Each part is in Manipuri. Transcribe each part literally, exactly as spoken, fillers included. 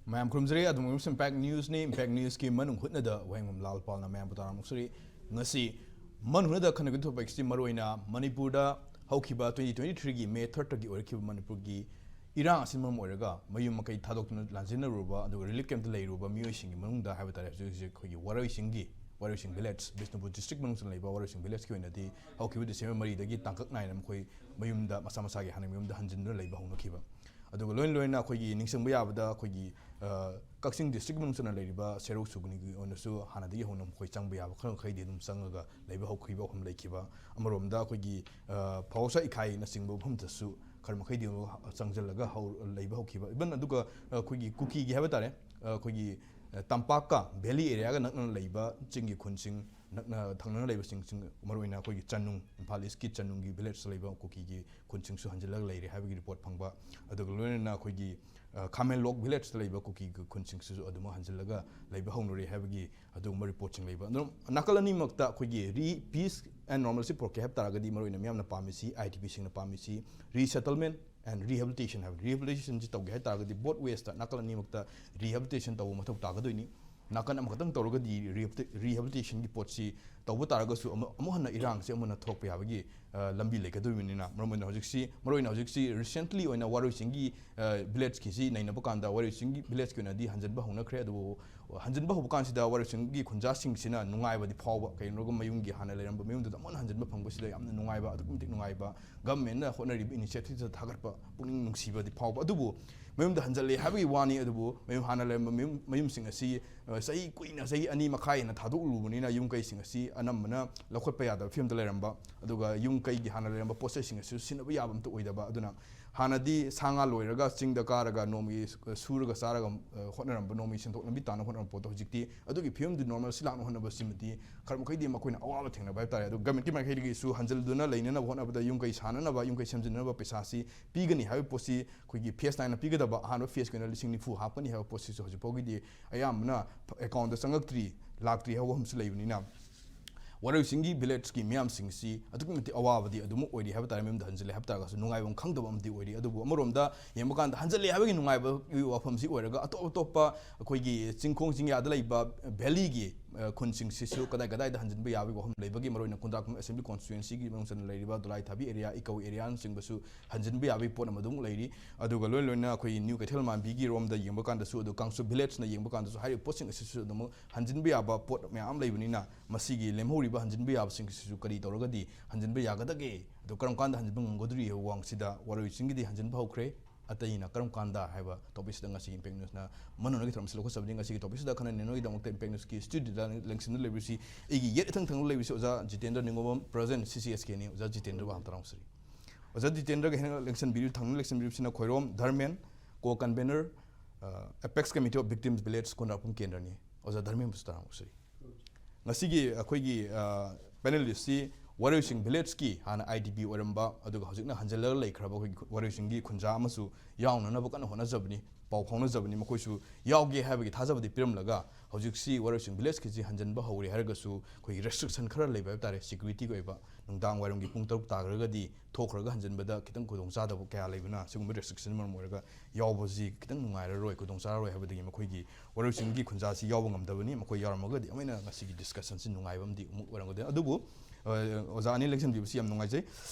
ꯃꯌꯥꯝ ꯈꯨꯔꯨꯝꯖꯔꯤ꯫ ꯑꯗꯨꯝ ꯑꯣꯏꯕꯁꯨ Impact Newsꯅꯤ꯫ Impact Newsꯀꯤ ꯃꯅꯨꯡ ꯍꯨꯠꯅꯗ ꯋꯥꯍꯦꯡꯕꯝ ꯂꯥꯜ ꯄꯥꯜꯅ ꯃꯌꯥꯝꯕꯨ ꯇꯔꯥꯃꯨꯛ ꯁꯨꯔꯤ꯫ ꯉꯁꯤ ꯃꯅꯨꯡ ꯍꯨꯠꯅꯗ ꯈꯟꯅꯒꯗꯕ topicsꯇꯤ ꯃꯔꯨꯑꯣꯏꯅ ꯃꯅꯤꯄꯨꯔꯗ ꯍꯧꯈꯤꯕ twenty twenty-threeꯒꯤ May thirdꯇꯒꯤ ꯑꯣꯏꯔꯛꯈꯤꯕ ꯃꯅꯤꯄꯨꯔꯒꯤ ꯏꯔꯥꯡ ꯑꯁꯤꯅ ꯃꯔꯝ ꯑꯣꯏꯔꯒ ꯃꯌꯨꯝ ꯃꯀꯩ ꯊꯥꯗꯣꯛꯇꯨꯅ ꯂꯥꯟꯖꯦꯟꯅꯔꯨꯕ ꯑꯗꯨꯒ relief campꯇ ꯂꯩꯔꯨꯕ ꯃꯤꯑꯣꯏꯁꯤꯡꯒꯤ ꯃꯅꯨꯡꯗ ꯍꯥꯏꯕ ꯇꯥꯔꯦ, ꯍꯧꯖꯤꯛ ꯍꯧꯖꯤꯛ ꯑꯩꯈꯣꯏꯒꯤ ꯋꯥꯔꯣꯏꯁꯤꯡꯒꯤ, ꯋꯥꯔꯣꯏꯁꯤꯡ village, ꯕꯤꯁꯅꯨꯄꯨꯔ district ꯃꯅꯨꯡꯗ ꯂꯩꯕ ꯋꯥꯔꯣꯏꯁꯤꯡ villageꯀꯤ ꯑꯣꯏꯅꯗꯤ ꯍꯧꯈꯤꯕ December ꯃꯔꯤꯗꯒꯤ ꯇꯥꯡꯀꯛ ꯅꯥꯏꯅ ꯃꯈꯣꯏ ꯃꯌꯨꯝꯗ, ꯃꯁꯥ ꯃꯁꯥꯒꯤ ꯍꯥꯟꯅ ꯃꯌꯨꯝꯗ ꯍꯟꯖꯤꯟꯗꯨꯅ ꯂꯩꯕ ꯍꯧꯅꯈꯤꯕ꯫ ꯑꯗꯨꯒ ꯂꯣꯏꯅ ꯂꯣꯏꯅꯅ ꯑꯩꯈꯣꯏꯒꯤ ꯅꯤꯡꯁꯤꯡꯕ ꯌꯥꯕꯗ ꯑꯩꯈꯣꯏꯒꯤ, ꯑ, ꯀꯛꯆꯤꯡ district ꯃꯅꯨꯡ ꯆꯟꯅ ꯂꯩꯔꯤꯕ ꯁꯦꯔꯧ ꯁꯨꯒꯨꯅꯨꯒꯤ ꯑꯣꯏꯅꯁꯨ ꯍꯥꯟꯅꯗꯒꯤ ꯍꯧꯅ ꯃꯈꯣꯏ ꯆꯪꯕ ꯌꯥꯕ ꯈꯔ ꯃꯈꯩꯗꯤ ꯑꯗꯨꯝ ꯆꯪꯉꯒ ꯂꯩꯕ ꯍꯧꯈꯤꯕ ꯋꯥꯐꯝ ꯂꯩꯈꯤꯕ꯫ ꯑꯃꯔꯣꯝꯗ ꯑꯩꯈꯣꯏꯒꯤ, ꯑ, ꯐꯥꯎꯁꯥ ꯏꯈꯥꯏꯅꯆꯤꯡꯕ ꯃꯐꯝꯗꯁꯨ ꯈꯔ ꯃꯈꯩꯗꯤ ꯑꯃꯨꯛ ꯆꯪꯁꯤꯜꯂꯒ ꯍꯧ-, ꯂꯩꯕ ꯍꯧꯈꯤꯕ꯫ Even ꯑꯗꯨꯒ, ꯑ, ꯑꯩꯈꯣꯏꯒꯤ ꯀꯨꯀꯤꯒꯤ ꯍꯥꯏꯕ ꯇꯥꯔꯦ, ꯑ, ꯑꯩꯈꯣꯏꯒꯤ, ꯑ, ꯇꯝꯄꯥꯛꯀ valley areaꯒ ꯅꯛꯅꯅ ꯂꯩꯕ ꯆꯤꯡꯒꯤ ꯈꯨꯟꯁꯤꯡ, ꯅꯛꯅ ꯊꯪꯅꯅ ꯂꯩꯕꯁꯤꯡ, ꯁꯤꯡ, ꯃꯔꯨꯑꯣꯏꯅ ꯑꯩꯈꯣꯏꯒꯤ ꯆꯅꯨꯡ, ꯏꯝꯐꯥꯜ Eastꯀꯤ ꯆꯅꯨꯡꯒꯤ villageꯇ ꯂꯩꯕ ꯀꯨꯀꯤꯒꯤ ꯈꯨꯟꯁꯤꯡꯁꯨ ꯍꯟꯖꯤꯜꯂꯒ ꯂꯩꯔꯦ ꯍꯥꯏꯕꯒꯤ report ꯐꯪꯕ꯫ ꯑꯗꯨꯒ ꯂꯣꯏꯅꯅ ꯑꯩꯈꯣꯏꯒꯤ, ꯑ, ꯈꯥꯃꯦꯟꯂꯣꯛ villageꯇ ꯂꯩꯕ ꯀꯨꯀꯤꯒꯤ ꯈꯨꯟꯁꯤꯡꯁꯤꯁꯨ ꯑꯗꯨꯃꯛ ꯍꯟꯖꯤꯜꯂꯒ ꯂꯩꯕ ꯍꯧꯅꯔꯦ ꯍꯥꯏꯕꯒꯤ ꯑꯗꯨꯒꯨꯝꯕ reportꯁꯤꯡ ꯂꯩꯕ꯫ ꯑꯗꯨꯝ ꯅꯥꯀꯜ ꯑꯅꯤꯃꯛꯇ ꯑꯩꯈꯣꯏꯒꯤ re-, peace and normalcy ꯄꯨꯔꯛꯀꯦ ꯍꯥꯏꯕ ꯇꯥꯔꯒꯗꯤ ꯃꯔꯨꯑꯣꯏꯅ ꯃꯤꯌꯥꯝꯅ ꯄꯥꯝꯃꯤꯁꯤ, IDPꯁꯤꯡꯅ ꯄꯥꯝꯃꯤꯁꯤ resettlement and rehabilitation ꯍꯥꯏꯕ꯫ Rehabilitationꯁꯤ ꯇꯧꯒꯦ ꯍꯥꯏ ꯇꯥꯔꯒꯗꯤ both waysꯇ, ꯅꯥꯀꯜ ꯑꯅꯤꯃꯛꯇ rehabilitation ꯇꯧꯕ ꯃꯊꯧ ꯇꯥꯒꯗꯣꯏꯅꯤ꯫ ꯅꯥꯀꯜ ꯑꯃꯈꯛꯇꯪ ꯇꯧꯔꯒꯗꯤ rehabilita-, rehabilitationꯒꯤ ꯄꯣꯠꯁꯤ ꯇꯧꯕ ꯇꯥꯔꯒꯁꯨ ꯑꯃꯨꯛ, ꯑꯃꯨꯛ ꯍꯟꯅ ꯏꯔꯥꯡꯁꯦ ꯑꯃꯨꯛ ꯍꯟꯅ ꯊꯣꯛꯂꯛꯄ ꯌꯥꯕꯒꯤ, ꯑ, ꯂꯝꯕꯤ ꯂꯩꯒꯗꯧꯔꯤꯕꯅꯤꯅ, ꯃꯔꯝ ꯑꯣꯏꯅ ꯍꯧꯖꯤꯛꯁꯤ, ꯃꯔꯨꯑꯣꯏꯅ ꯍꯧꯖꯤꯛꯁꯤ recently ꯑꯣꯏꯅ ꯋꯥꯔꯣꯏꯁꯤꯡꯒꯤ, ꯑ, villageꯀꯤꯁꯤ ꯅꯩꯅꯕ ꯀꯥꯟꯗ ꯋꯥꯔꯣꯏꯁꯤꯡꯒꯤ villageꯀꯤ ꯑꯣꯏꯅꯗꯤ ꯍꯟꯖꯤꯟꯕ ꯍꯧꯅꯈ꯭ꯔꯦ꯫ ꯑꯗꯨꯕꯨ ꯍꯟꯖꯤꯟꯕ ꯍꯧꯕ ꯀꯥꯟꯁꯤꯗ ꯋꯥꯔꯣꯏꯁꯤꯡꯒꯤ ꯈꯨꯟꯖꯥꯁꯤꯡꯁꯤꯅ ꯅꯨꯡꯉꯥꯏꯕꯗꯤ ꯐꯥꯎꯕ, ꯀꯩꯒꯤꯅꯣꯒ ꯃꯌꯨꯝꯒꯤ ꯍꯥꯟꯅ ꯂꯩꯔꯝꯕ ꯃꯌꯨꯝꯗꯨꯗ ꯑꯃꯨꯛ ꯍꯟꯅ ꯍꯟꯖꯤꯟꯕ ꯐꯪꯕꯁꯤꯗ ꯌꯥꯝꯅ ꯅꯨꯡꯉꯥꯏꯕ, ꯑꯗꯨꯛꯀꯤ ꯃꯇꯤꯛ ꯅꯨꯡꯉꯥꯏꯕ, governmentꯅ ꯍꯣꯠꯅꯔꯤꯕ initiativeꯇ ꯊꯥꯒꯠꯄ, ꯄꯨꯛꯅꯤꯡ ꯅꯨꯡꯁꯤꯕꯗꯤ ꯐꯥꯎꯕ꯫ ꯑꯗꯨꯕꯨ ꯃꯌꯨꯝꯗ ꯍꯟꯖꯜꯂꯦ ꯍꯥꯏꯕꯒꯤ ꯋꯥꯅꯤ, ꯑꯗꯨꯕꯨ ꯃꯌꯨꯝ ꯍꯥꯟꯅ ꯂꯩꯔꯝꯕ ꯃꯌꯨꯝ, ꯃꯌꯨꯝꯁꯤꯡ ꯑꯁꯤ, ꯑ, ꯆꯍꯤ ꯀꯨꯏꯅ, ꯆꯍꯤ ꯑꯅꯤ ꯃꯈꯥꯏ ꯍꯦꯟꯅ ꯊꯥꯗꯣꯛꯂꯨꯕꯅꯤꯅ ꯌꯨꯝ ꯀꯩꯁꯤꯡ ꯑꯁꯤ ꯑꯅꯝꯕꯅ ꯂꯧꯈꯠꯄ ꯌꯥꯗꯕ ꯐꯤꯕꯝꯗ ꯂꯩꯔꯝꯕ, ꯑꯗꯨꯒ ꯌꯨꯝ ꯀꯩꯒꯤ ꯍꯥꯟꯅ ꯂꯩꯔꯝꯕ ꯄꯣꯠ ꯆꯩꯁꯤꯡ ꯑꯁꯤꯁꯨ ꯁꯤꯖꯤꯟꯅꯕ ꯌꯥꯕ ꯑꯝꯇ ꯑꯣꯏꯗꯕ꯫ ꯑꯗꯨꯅ ꯍꯥꯟꯅꯗꯤ ꯁꯥ ꯉꯥ ꯂꯣꯏꯔꯒ ꯆꯤꯡꯗ ꯀꯥꯔꯒ ꯅꯣꯡꯃꯒꯤ ꯁꯨꯔꯒ ꯆꯥꯔꯒ, ꯑ, ꯍꯣꯠꯅꯔꯝꯕ, ꯅꯣꯡꯃꯒꯤ ꯁꯦꯟꯊꯣꯛ ꯂꯝꯕꯤ ꯇꯥꯅ ꯍꯣꯠꯅꯔꯝꯕ ꯄꯣꯠꯇꯣ ꯍꯧꯖꯤꯛꯇꯤ ꯑꯗꯨꯒꯤ ꯐꯤꯕꯝꯗꯨ normalcy ꯂꯥꯛꯅ ꯍꯣꯠꯅꯕꯁꯤꯃꯗꯤ ꯈꯔ ꯃꯈꯩꯗꯤ ꯃꯈꯣꯏꯅ ꯑꯋꯥꯕ ꯊꯦꯡꯅꯕ ꯍꯥꯏꯕ ꯇꯥꯔꯦ꯫ ꯑꯗꯣ governmentꯀꯤ ꯃꯥꯏꯀꯩꯗꯒꯤꯁꯨ ꯍꯟꯖꯤꯜꯗꯨꯅ ꯂꯩꯅꯅꯕ ꯍꯣꯠꯅꯕꯗ, ꯌꯨꯝ ꯀꯩ ꯁꯥꯅꯅꯕ, ꯌꯨꯝ ꯀꯩ ꯁꯦꯝꯖꯤꯟꯅꯕ ꯄꯩꯁꯥꯁꯤ ꯄꯤꯒꯅꯤ ꯍꯥꯏꯕ ꯄꯣꯠꯁꯤ ꯑꯩꯈꯣꯏꯒꯤ phase ꯅꯥꯏꯅ ꯄꯤꯒꯗꯕ, ꯑꯍꯥꯟꯕ phaseꯀꯤ ꯑꯣꯏꯅ ꯂꯤꯁꯤꯡ ꯅꯤꯐꯨ ꯍꯥꯞꯀꯅꯤ ꯍꯥꯏꯕ ꯄꯣꯠꯁꯤꯁꯨ ꯍꯧꯖꯤꯛ ꯐꯥꯎꯒꯤꯗꯤ ꯑꯌꯥꯝꯕꯅ accountꯇ ꯆꯪꯉꯛꯇ꯭ꯔꯤ, ꯂꯥꯛꯇ꯭ꯔꯤ ꯍꯥꯏꯕ ꯑꯃꯁꯨ ꯂꯩꯕꯅꯤꯅ, ꯋꯥꯔꯣꯏꯁꯤꯡꯒꯤ ꯚꯤꯂꯦꯖꯀꯤ ꯃꯤꯌꯥꯝꯁꯤꯡꯁꯤ ꯑꯗꯨꯛꯀꯤ ꯃꯇꯤꯛ ꯑꯋꯥꯕꯗꯤ ꯑꯗꯨꯃꯛ ꯑꯣꯏꯔꯤ ꯍꯥꯏꯕ ꯇꯥꯔꯦ꯫ ꯃꯌꯨꯝꯗ ꯍꯟꯖꯤꯜꯂꯦ ꯍꯥꯏꯕ ꯇꯥꯔꯒꯁꯨ ꯅꯨꯡꯉꯥꯏꯕ ꯑꯃ ꯈꯪꯗꯕ ꯑꯃꯗꯤ ꯑꯣꯏꯔꯤ꯫ ꯑꯗꯨꯕꯨ ꯑꯃꯔꯣꯝꯗ ꯌꯦꯡꯕ ꯀꯥꯟꯗ ꯍꯟꯖꯤꯜꯂꯦ ꯍꯥꯏꯕꯒꯤ ꯅꯨꯡꯉꯥꯏꯕꯒꯤ ꯋꯥꯐꯝꯁꯤ ꯑꯣꯏꯔꯒ ꯑꯇꯣꯞ ꯑꯇꯣꯞꯄ ꯑꯩꯈꯣꯏꯒꯤ ꯆꯤꯡꯈꯣꯡ ꯆꯤꯡꯌꯥꯗ ꯂꯩꯕ ꯚꯦꯂꯤꯒꯤ, ꯑ, ꯈꯨꯟꯁꯤꯡꯁꯤꯁꯨ ꯀꯗꯥꯏ ꯀꯗꯥꯏꯗ ꯍꯟꯖꯤꯟꯕ ꯌꯥꯕꯒꯤ ꯋꯥꯐꯝ ꯂꯩꯕꯒꯤ, ꯃꯔꯨꯑꯣꯏꯅ ꯈꯨꯟꯗ꯭ꯔꯥꯛꯄꯝ ꯑꯦꯁꯦꯝꯕ꯭ꯂꯤ ꯀꯣꯟꯁꯇꯤꯇ꯭ꯋꯦꯟꯁꯤꯒꯤ ꯃꯅꯨꯡ ꯆꯟꯅ ꯂꯩꯔꯤꯕ ꯗꯣꯂꯥꯏ ꯊꯥꯕꯤ ꯑꯦꯔꯤꯌꯥ, ꯏꯀꯧ ꯑꯦꯔꯤꯌꯥꯅꯆꯤꯡꯕꯁꯨ ꯍꯟꯖꯤꯟꯕ ꯌꯥꯕꯒꯤ ꯄꯣꯠ ꯑꯃ ꯑꯗꯨꯝ ꯂꯩꯔꯤ꯫ ꯑꯗꯨꯒ ꯂꯣꯏ ꯂꯣꯏꯅ ꯑꯩꯈꯣꯏꯒꯤ ꯅ꯭ꯌꯨ ꯀꯩꯊꯦꯜ ꯃꯥꯟꯕꯤꯒꯤ ꯔꯣꯝꯗ ꯌꯦꯡꯕ ꯀꯥꯟꯗꯁꯨ, ꯑꯗꯨ ꯀꯥꯡꯁꯨ ꯚꯤꯂꯦꯖꯅ ꯌꯦꯡꯕ ꯀꯥꯟꯗꯁꯨ ꯍꯥꯏꯔꯤꯕ ꯄꯣꯠꯁꯤꯡ ꯑꯁꯤꯁꯨ ꯑꯗꯨꯝ ꯍꯟꯖꯤꯟꯕ ꯌꯥꯕ ꯄꯣꯠ ꯃꯌꯥꯝ ꯂꯩꯕꯅꯤꯅ, ꯃꯁꯤꯒꯤ ꯂꯦꯝꯍꯧꯔꯤꯕ ꯍꯟꯖꯤꯟꯕ ꯌꯥꯕꯁꯤꯡꯁꯤꯁꯨ ꯀꯔꯤ ꯇꯧꯔꯒꯗꯤ ꯍꯟꯖꯤꯟꯕ ꯌꯥꯒꯗꯒꯦ, ꯑꯗꯨ ꯀꯔꯝ ꯀꯥꯟꯗ ꯍꯟꯖꯤꯟꯕ ꯉꯝꯒꯗꯧꯔꯤ ꯍꯥꯏꯕ ꯋꯥꯡꯁꯤꯗ ꯋꯥꯔꯣꯏ ꯆꯤꯡꯒꯤꯗꯤ ꯍꯟꯖꯤꯟꯕ ꯍꯧꯈ꯭ꯔꯦ꯫ ꯑꯇꯩꯅ ꯀꯔꯝ ꯀꯥꯟꯗ ꯍꯥꯏꯕ ꯇꯣꯄꯤꯛꯁꯤꯗ ꯉꯁꯤꯒꯤ ꯏꯝꯄꯦꯛ ꯅ꯭ꯌꯨꯁꯅ ꯃꯅꯨꯡꯗꯒꯤ ꯊꯧꯔꯝꯁꯤ ꯂꯧꯈꯠꯆꯕꯅꯤ꯫ ꯉꯁꯤꯒꯤ ꯇꯣꯄꯤꯛꯁꯤꯗ ꯑꯈꯟꯅ ꯅꯦꯅꯣꯒꯤꯗꯃꯛꯇ ꯏꯝꯄꯦꯛ ꯅ꯭ꯌꯨꯁꯀꯤ ꯁ꯭ꯇꯨꯗꯤꯑꯣꯗ ꯂꯦꯡꯁꯤꯟꯗꯨꯅ ꯂꯩꯕꯁꯤ ꯑꯩꯒꯤ ꯌꯦꯠ ꯏꯊꯪ ꯊꯪꯅ ꯂꯩꯕꯁꯤ ꯑꯣꯖꯥ ꯖꯤꯇꯦꯟꯗ꯭ꯔ ꯅꯤꯉꯣꯝꯕꯝ, ꯄ꯭ꯔꯖꯦꯟ ꯁꯤ ꯁꯤ ꯑꯦꯁ ꯀꯦꯅꯤ꯫ ꯑꯣꯖꯥ ꯖꯤꯇꯦꯟꯗ꯭ꯔꯕꯨ ꯍꯥꯟꯅ ꯇꯔꯥꯃꯨꯛ ꯁꯤꯔꯤ꯫ ꯑꯣꯖꯥ ꯖꯤꯇꯦꯟꯗ꯭ꯔꯒ ꯍꯦꯟꯅ ꯂꯦꯡꯁꯤꯟꯕꯤꯔꯤꯕ, ꯊꯪꯅ ꯂꯦꯡꯁꯤꯟꯕꯤꯔꯤꯕꯁꯤꯅ Khoirom Dharmen, co convenor, apex committee of victims village Khondrakpam ꯀꯦꯟꯗ꯭ꯔꯅꯤ꯫ ꯑꯣꯖꯥ ꯙꯔꯃꯦꯟꯕꯨꯁꯨ ꯇꯔꯥꯃꯨꯛ ꯁꯤꯔꯤ꯫ ꯉꯁꯤꯒꯤ ꯑꯩꯈꯣꯏꯒꯤ, ꯑ, ꯄꯦꯅꯦꯂꯤꯁꯁꯤ ꯋꯥꯔꯣꯏꯁꯤꯡ ꯚꯤꯂꯦꯖꯀꯤ ꯍꯥꯟꯅ ꯑꯥꯏ ꯗꯤ ꯄꯤ ꯑꯣꯏꯔꯝꯕ, ꯑꯗꯨꯒ ꯍꯧꯖꯤꯛꯅ ꯍꯟꯖꯤꯜꯂꯒ ꯂꯩꯈ꯭ꯔꯕ ꯑꯩꯈꯣꯏꯒꯤ ꯋꯥꯔꯣꯏꯁꯤꯡꯒꯤ ꯈꯨꯟꯖꯥ ꯑꯃꯁꯨ ꯌꯥꯎꯅꯅꯕ ꯀꯟꯅ ꯍꯣꯠꯅꯖꯕꯅꯤ, ꯄꯥꯎ ꯐꯥꯎꯅꯖꯕꯅꯤ꯫ ꯃꯈꯣꯏꯁꯨ ꯌꯥꯎꯒꯦ ꯍꯥꯏꯕꯒꯤ ꯊꯥꯖꯕꯗꯤ ꯄꯤꯔꯝꯂꯒ, ꯍꯧꯖꯤꯛꯁꯤ ꯋꯥꯔꯣꯏꯁꯤꯡ ꯚꯤꯂꯦꯖꯀꯤꯁꯤ ꯍꯟꯖꯤꯟꯕ ꯍꯧꯔꯦ ꯍꯥꯏꯔꯒꯁꯨ, ꯑꯩꯈꯣꯏꯒꯤ ꯔꯦꯁꯇ꯭ꯔꯤꯛꯁꯟ ꯈꯔ ꯂꯩꯕ ꯍꯥꯏꯕ ꯇꯥꯔꯦ, ꯁꯦꯀ꯭ꯌꯨꯔꯤꯇꯤꯒꯤ ꯑꯣꯏꯕ꯫ ꯅꯨꯡꯗꯥꯡ ꯋꯥꯏꯔꯝꯒꯤ ꯄꯨꯡ ꯇꯔꯨꯛ ꯇꯥꯈ꯭ꯔꯒꯗꯤ ꯊꯣꯛꯈ꯭ꯔꯒ ꯍꯟꯖꯤꯟꯕꯗ ꯈꯤꯇꯪ ꯈꯨꯗꯣꯡꯆꯥꯗꯕ ꯀꯌꯥ ꯂꯩꯕꯅ, ꯁꯤꯒꯨꯝꯕ ꯔꯦꯁꯇ꯭ꯔꯤꯛꯁꯟ ꯃꯔꯝ ꯑꯣꯏꯔꯒ ꯌꯥꯎꯕꯁꯤ ꯈꯤꯇꯪ ꯅꯨꯡꯉꯥꯏꯔꯔꯣꯏ, ꯈꯨꯗꯣꯡꯆꯥꯔꯔꯣꯏ ꯍꯥꯏꯕꯗꯒꯤ ꯃꯈꯣꯏꯒꯤ ꯋꯥꯔꯣꯏꯁꯤꯡꯒꯤ ꯈꯨꯟꯖꯥꯁꯤ ꯌꯥꯎꯕ ꯉꯝꯗꯕꯅꯤ꯫ ꯃꯈꯣꯏ ꯌꯥꯎꯔꯝꯃꯒꯗꯤ ꯑꯃꯨꯛ ꯍꯦꯟꯅ ꯉꯁꯤꯒꯤ ꯗꯤꯁꯀꯁꯟꯁꯤ ꯅꯨꯡꯉꯥꯏꯕ ꯑꯃꯗꯤ ꯑꯃꯨꯛ ꯑꯣꯏꯔꯝꯒꯗꯣꯏꯅꯤ꯫ ꯑꯗꯨꯕꯨ, ꯑ, ꯑꯣꯖꯥ ꯑꯅꯤ ꯂꯦꯡꯁꯤꯟꯕꯤꯕꯁꯤ ꯌꯥꯝ ꯅꯨꯡꯉꯥꯏꯖꯩ꯫